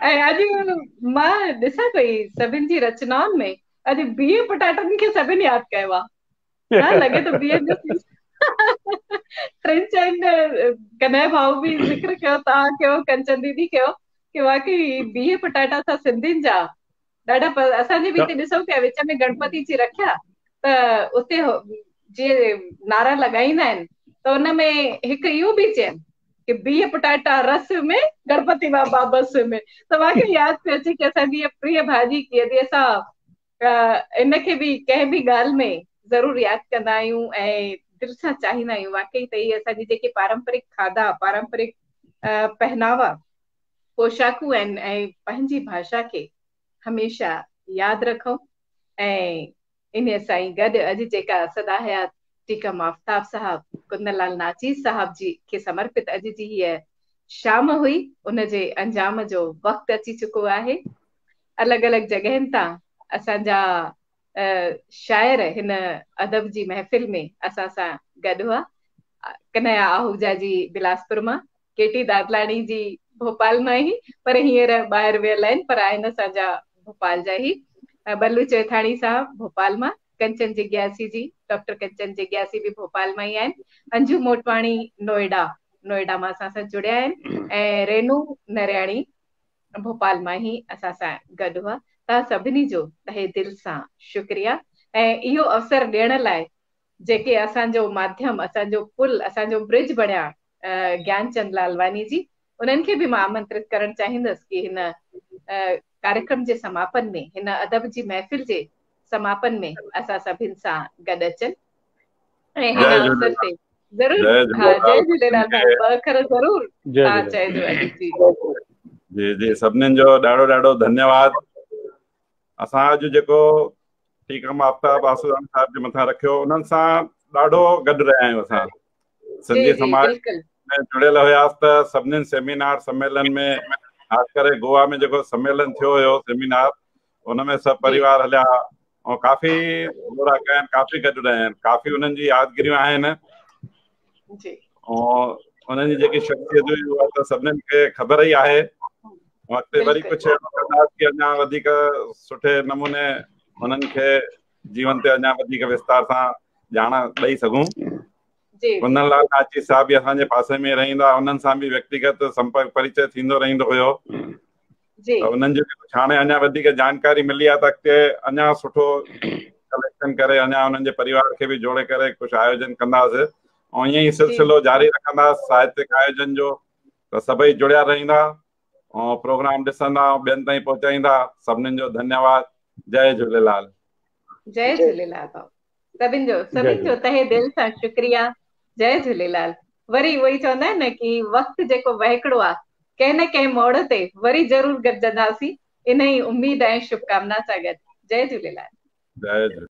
ऐं अॼु मां ॾिसां पई सभिनी जी रचनाउनि में अॼु बीह पटाटनि खे सभिनी यादि कयो आहे। हा लॻे थो बीह जो टिनि चइनि कन्हैया भाऊ बि ज़िक्र कयो तव्हां कयो कंचन दीदी कयो की वाकई बीह पटाटा असां सिंधियुनि जा ॾाढा असांजे बि हिते ॾिसूं पिया विच में गणपति जी रखिया त उते जीअं नारा लॻाईंदा आहिनि त उन में हिकु इहो बि चयनि की बीह पटाटा रस में गणपति बाबा बस में। त वाकई यादि पियो अचे की असांजी इहा प्रिय भाॼी की यदि असां इन खे बि कंहिं बि ॻाल्हि में ज़रूरु यादि कंदा आहियूं ऐं दिलि सां चाहींदा आहियूं। वाकई त इहे असांजी जेके पारंपरिक खाधा पारंपरिक पहनावा पोशाकूं आहिनि ऐं पंहिंजी भाषा खे हमेशह यादि रखूं ऐं इन सां ई गॾु अॼु जेका सदा हयात टीकम आफ़ताब साहब कुंदनलाल नाचीज़ साहब जी खे समर्पित अॼु जी हीअ شام هئي ان جي انجام جو وقت اچي چڪو آهي. الڳ الڳ جڳهين تان اسان جا شاعر هن ادب جي محفل ۾ اسان سان گڏ هئا. ڪنهيا آهوجا جي بلاسپور مان، ڪي ٽي دادلاڻي جي ڀوپال مان ئي پر هينئر ٻاهر ويل آهن پر آهن اسان جا ڀوپال جا ئي. بلو چوئٿاڻي صاحب ڀوپال مان، ڪنچن جگياسي جي، ڊاڪٽر ڪنچن جگياسي به ڀوپال مان ئي آهن. انجو موٽواڻي نوئيڊا، نوئيڊا مان اسان سان جڙيا آهن ۽ رينو نرياڻي ڀوپال مان ئي اسان سان گڏ هئا. توهان سڀني جو تهه دل سان شڪريا ۽ اهو اوسر ڏيڻ لاء جيڪي اسان جو ماڌيم، اسان جو پل، اسان جو برج بڻيا گيانچند لالواني جي، انهن کي به مان آمنترت ڪرڻ چاهيندس ڪي هن ڪاريڪرم جي سماپن ۾، هن ادب جي محفل جي سماپن ۾ اسان سڀن سان گڏ اچن ۽ هن اوسر تي ضرور ها جئي جهوليلال ڀائو ٻه اکر ضرور توهان چئجو اڄ جي. جي جي سڀنين جو ڏاڍو ڏاڍو ڌنيواد. اسان اڄ جيڪو ٽيڪم آفتاب آسوداڻي صاحب جي مٿان رکيو انهن سان ڏاڍو گڏ رهيا آهيون اسان سنڌي سماج ۾ جڙيل هياس ته سڀنين سيمينار سميلن ۾ خاص ڪري گوا ۾ جيڪو سميلن ٿيو هيو سيمينار ان ۾ سڀ پريوار هليا ۽ ڪافي دورا ڪيا آهن ڪافي گڏ رهيا آهن ڪافي انهن جي يادگيريون آهن جي ۽ انهن جي جيڪي شخصيت هئي اها ته سڀنين کي خبر ئي آهي اڳتي وري ڪجهه اهڙو ڪنداسين ڪي اڃا وڌيڪ سٺي نموني انهن کي جيون تي اڃا وڌيڪ وستار سان ڄاڻ ڏئي سگهون جي ڪندن لال ناچي صاحب به اسان جي پاسي ۾ رهندا انهن سان به ويڪتيگت سمپرڪ پريچي ٿيندو رهندو هيو جي ته انهن جو ڪجهه هاڻي اڃا وڌيڪ جانڪاري ملي آهي ته اڳتي اڃا سٺو ڪليڪشن ڪري اڃا انهن جي پريوار کي به جوڙي ڪري ڪجهه آيوجن ڪنداسين ۽ ائين ئي سلسلو جاري رکنداسين ساهتيڪ آيوجن جو ته سڀئي جڙيا رهندا ۽ پروگرام ڏسندا ۽ ٻين تائين پهچائيندا سڀنين جو ڌنيواد جئي جهوليلال. جئي جهوليلال ڀاء سڀن جو سڀن جو تهه دل سان شڪريا جئي جهوليلال وري اهو ئي چوندا آهن نه ڪي وقت جيڪو وهڪڙو آ ڪنهن نه ڪنهن موڙ تي وري ضرور گڏجنداسين ان ئي اميد ۽ شڀڪامنا سان گڏ جئي جهوليلال. جئي جهوليلال.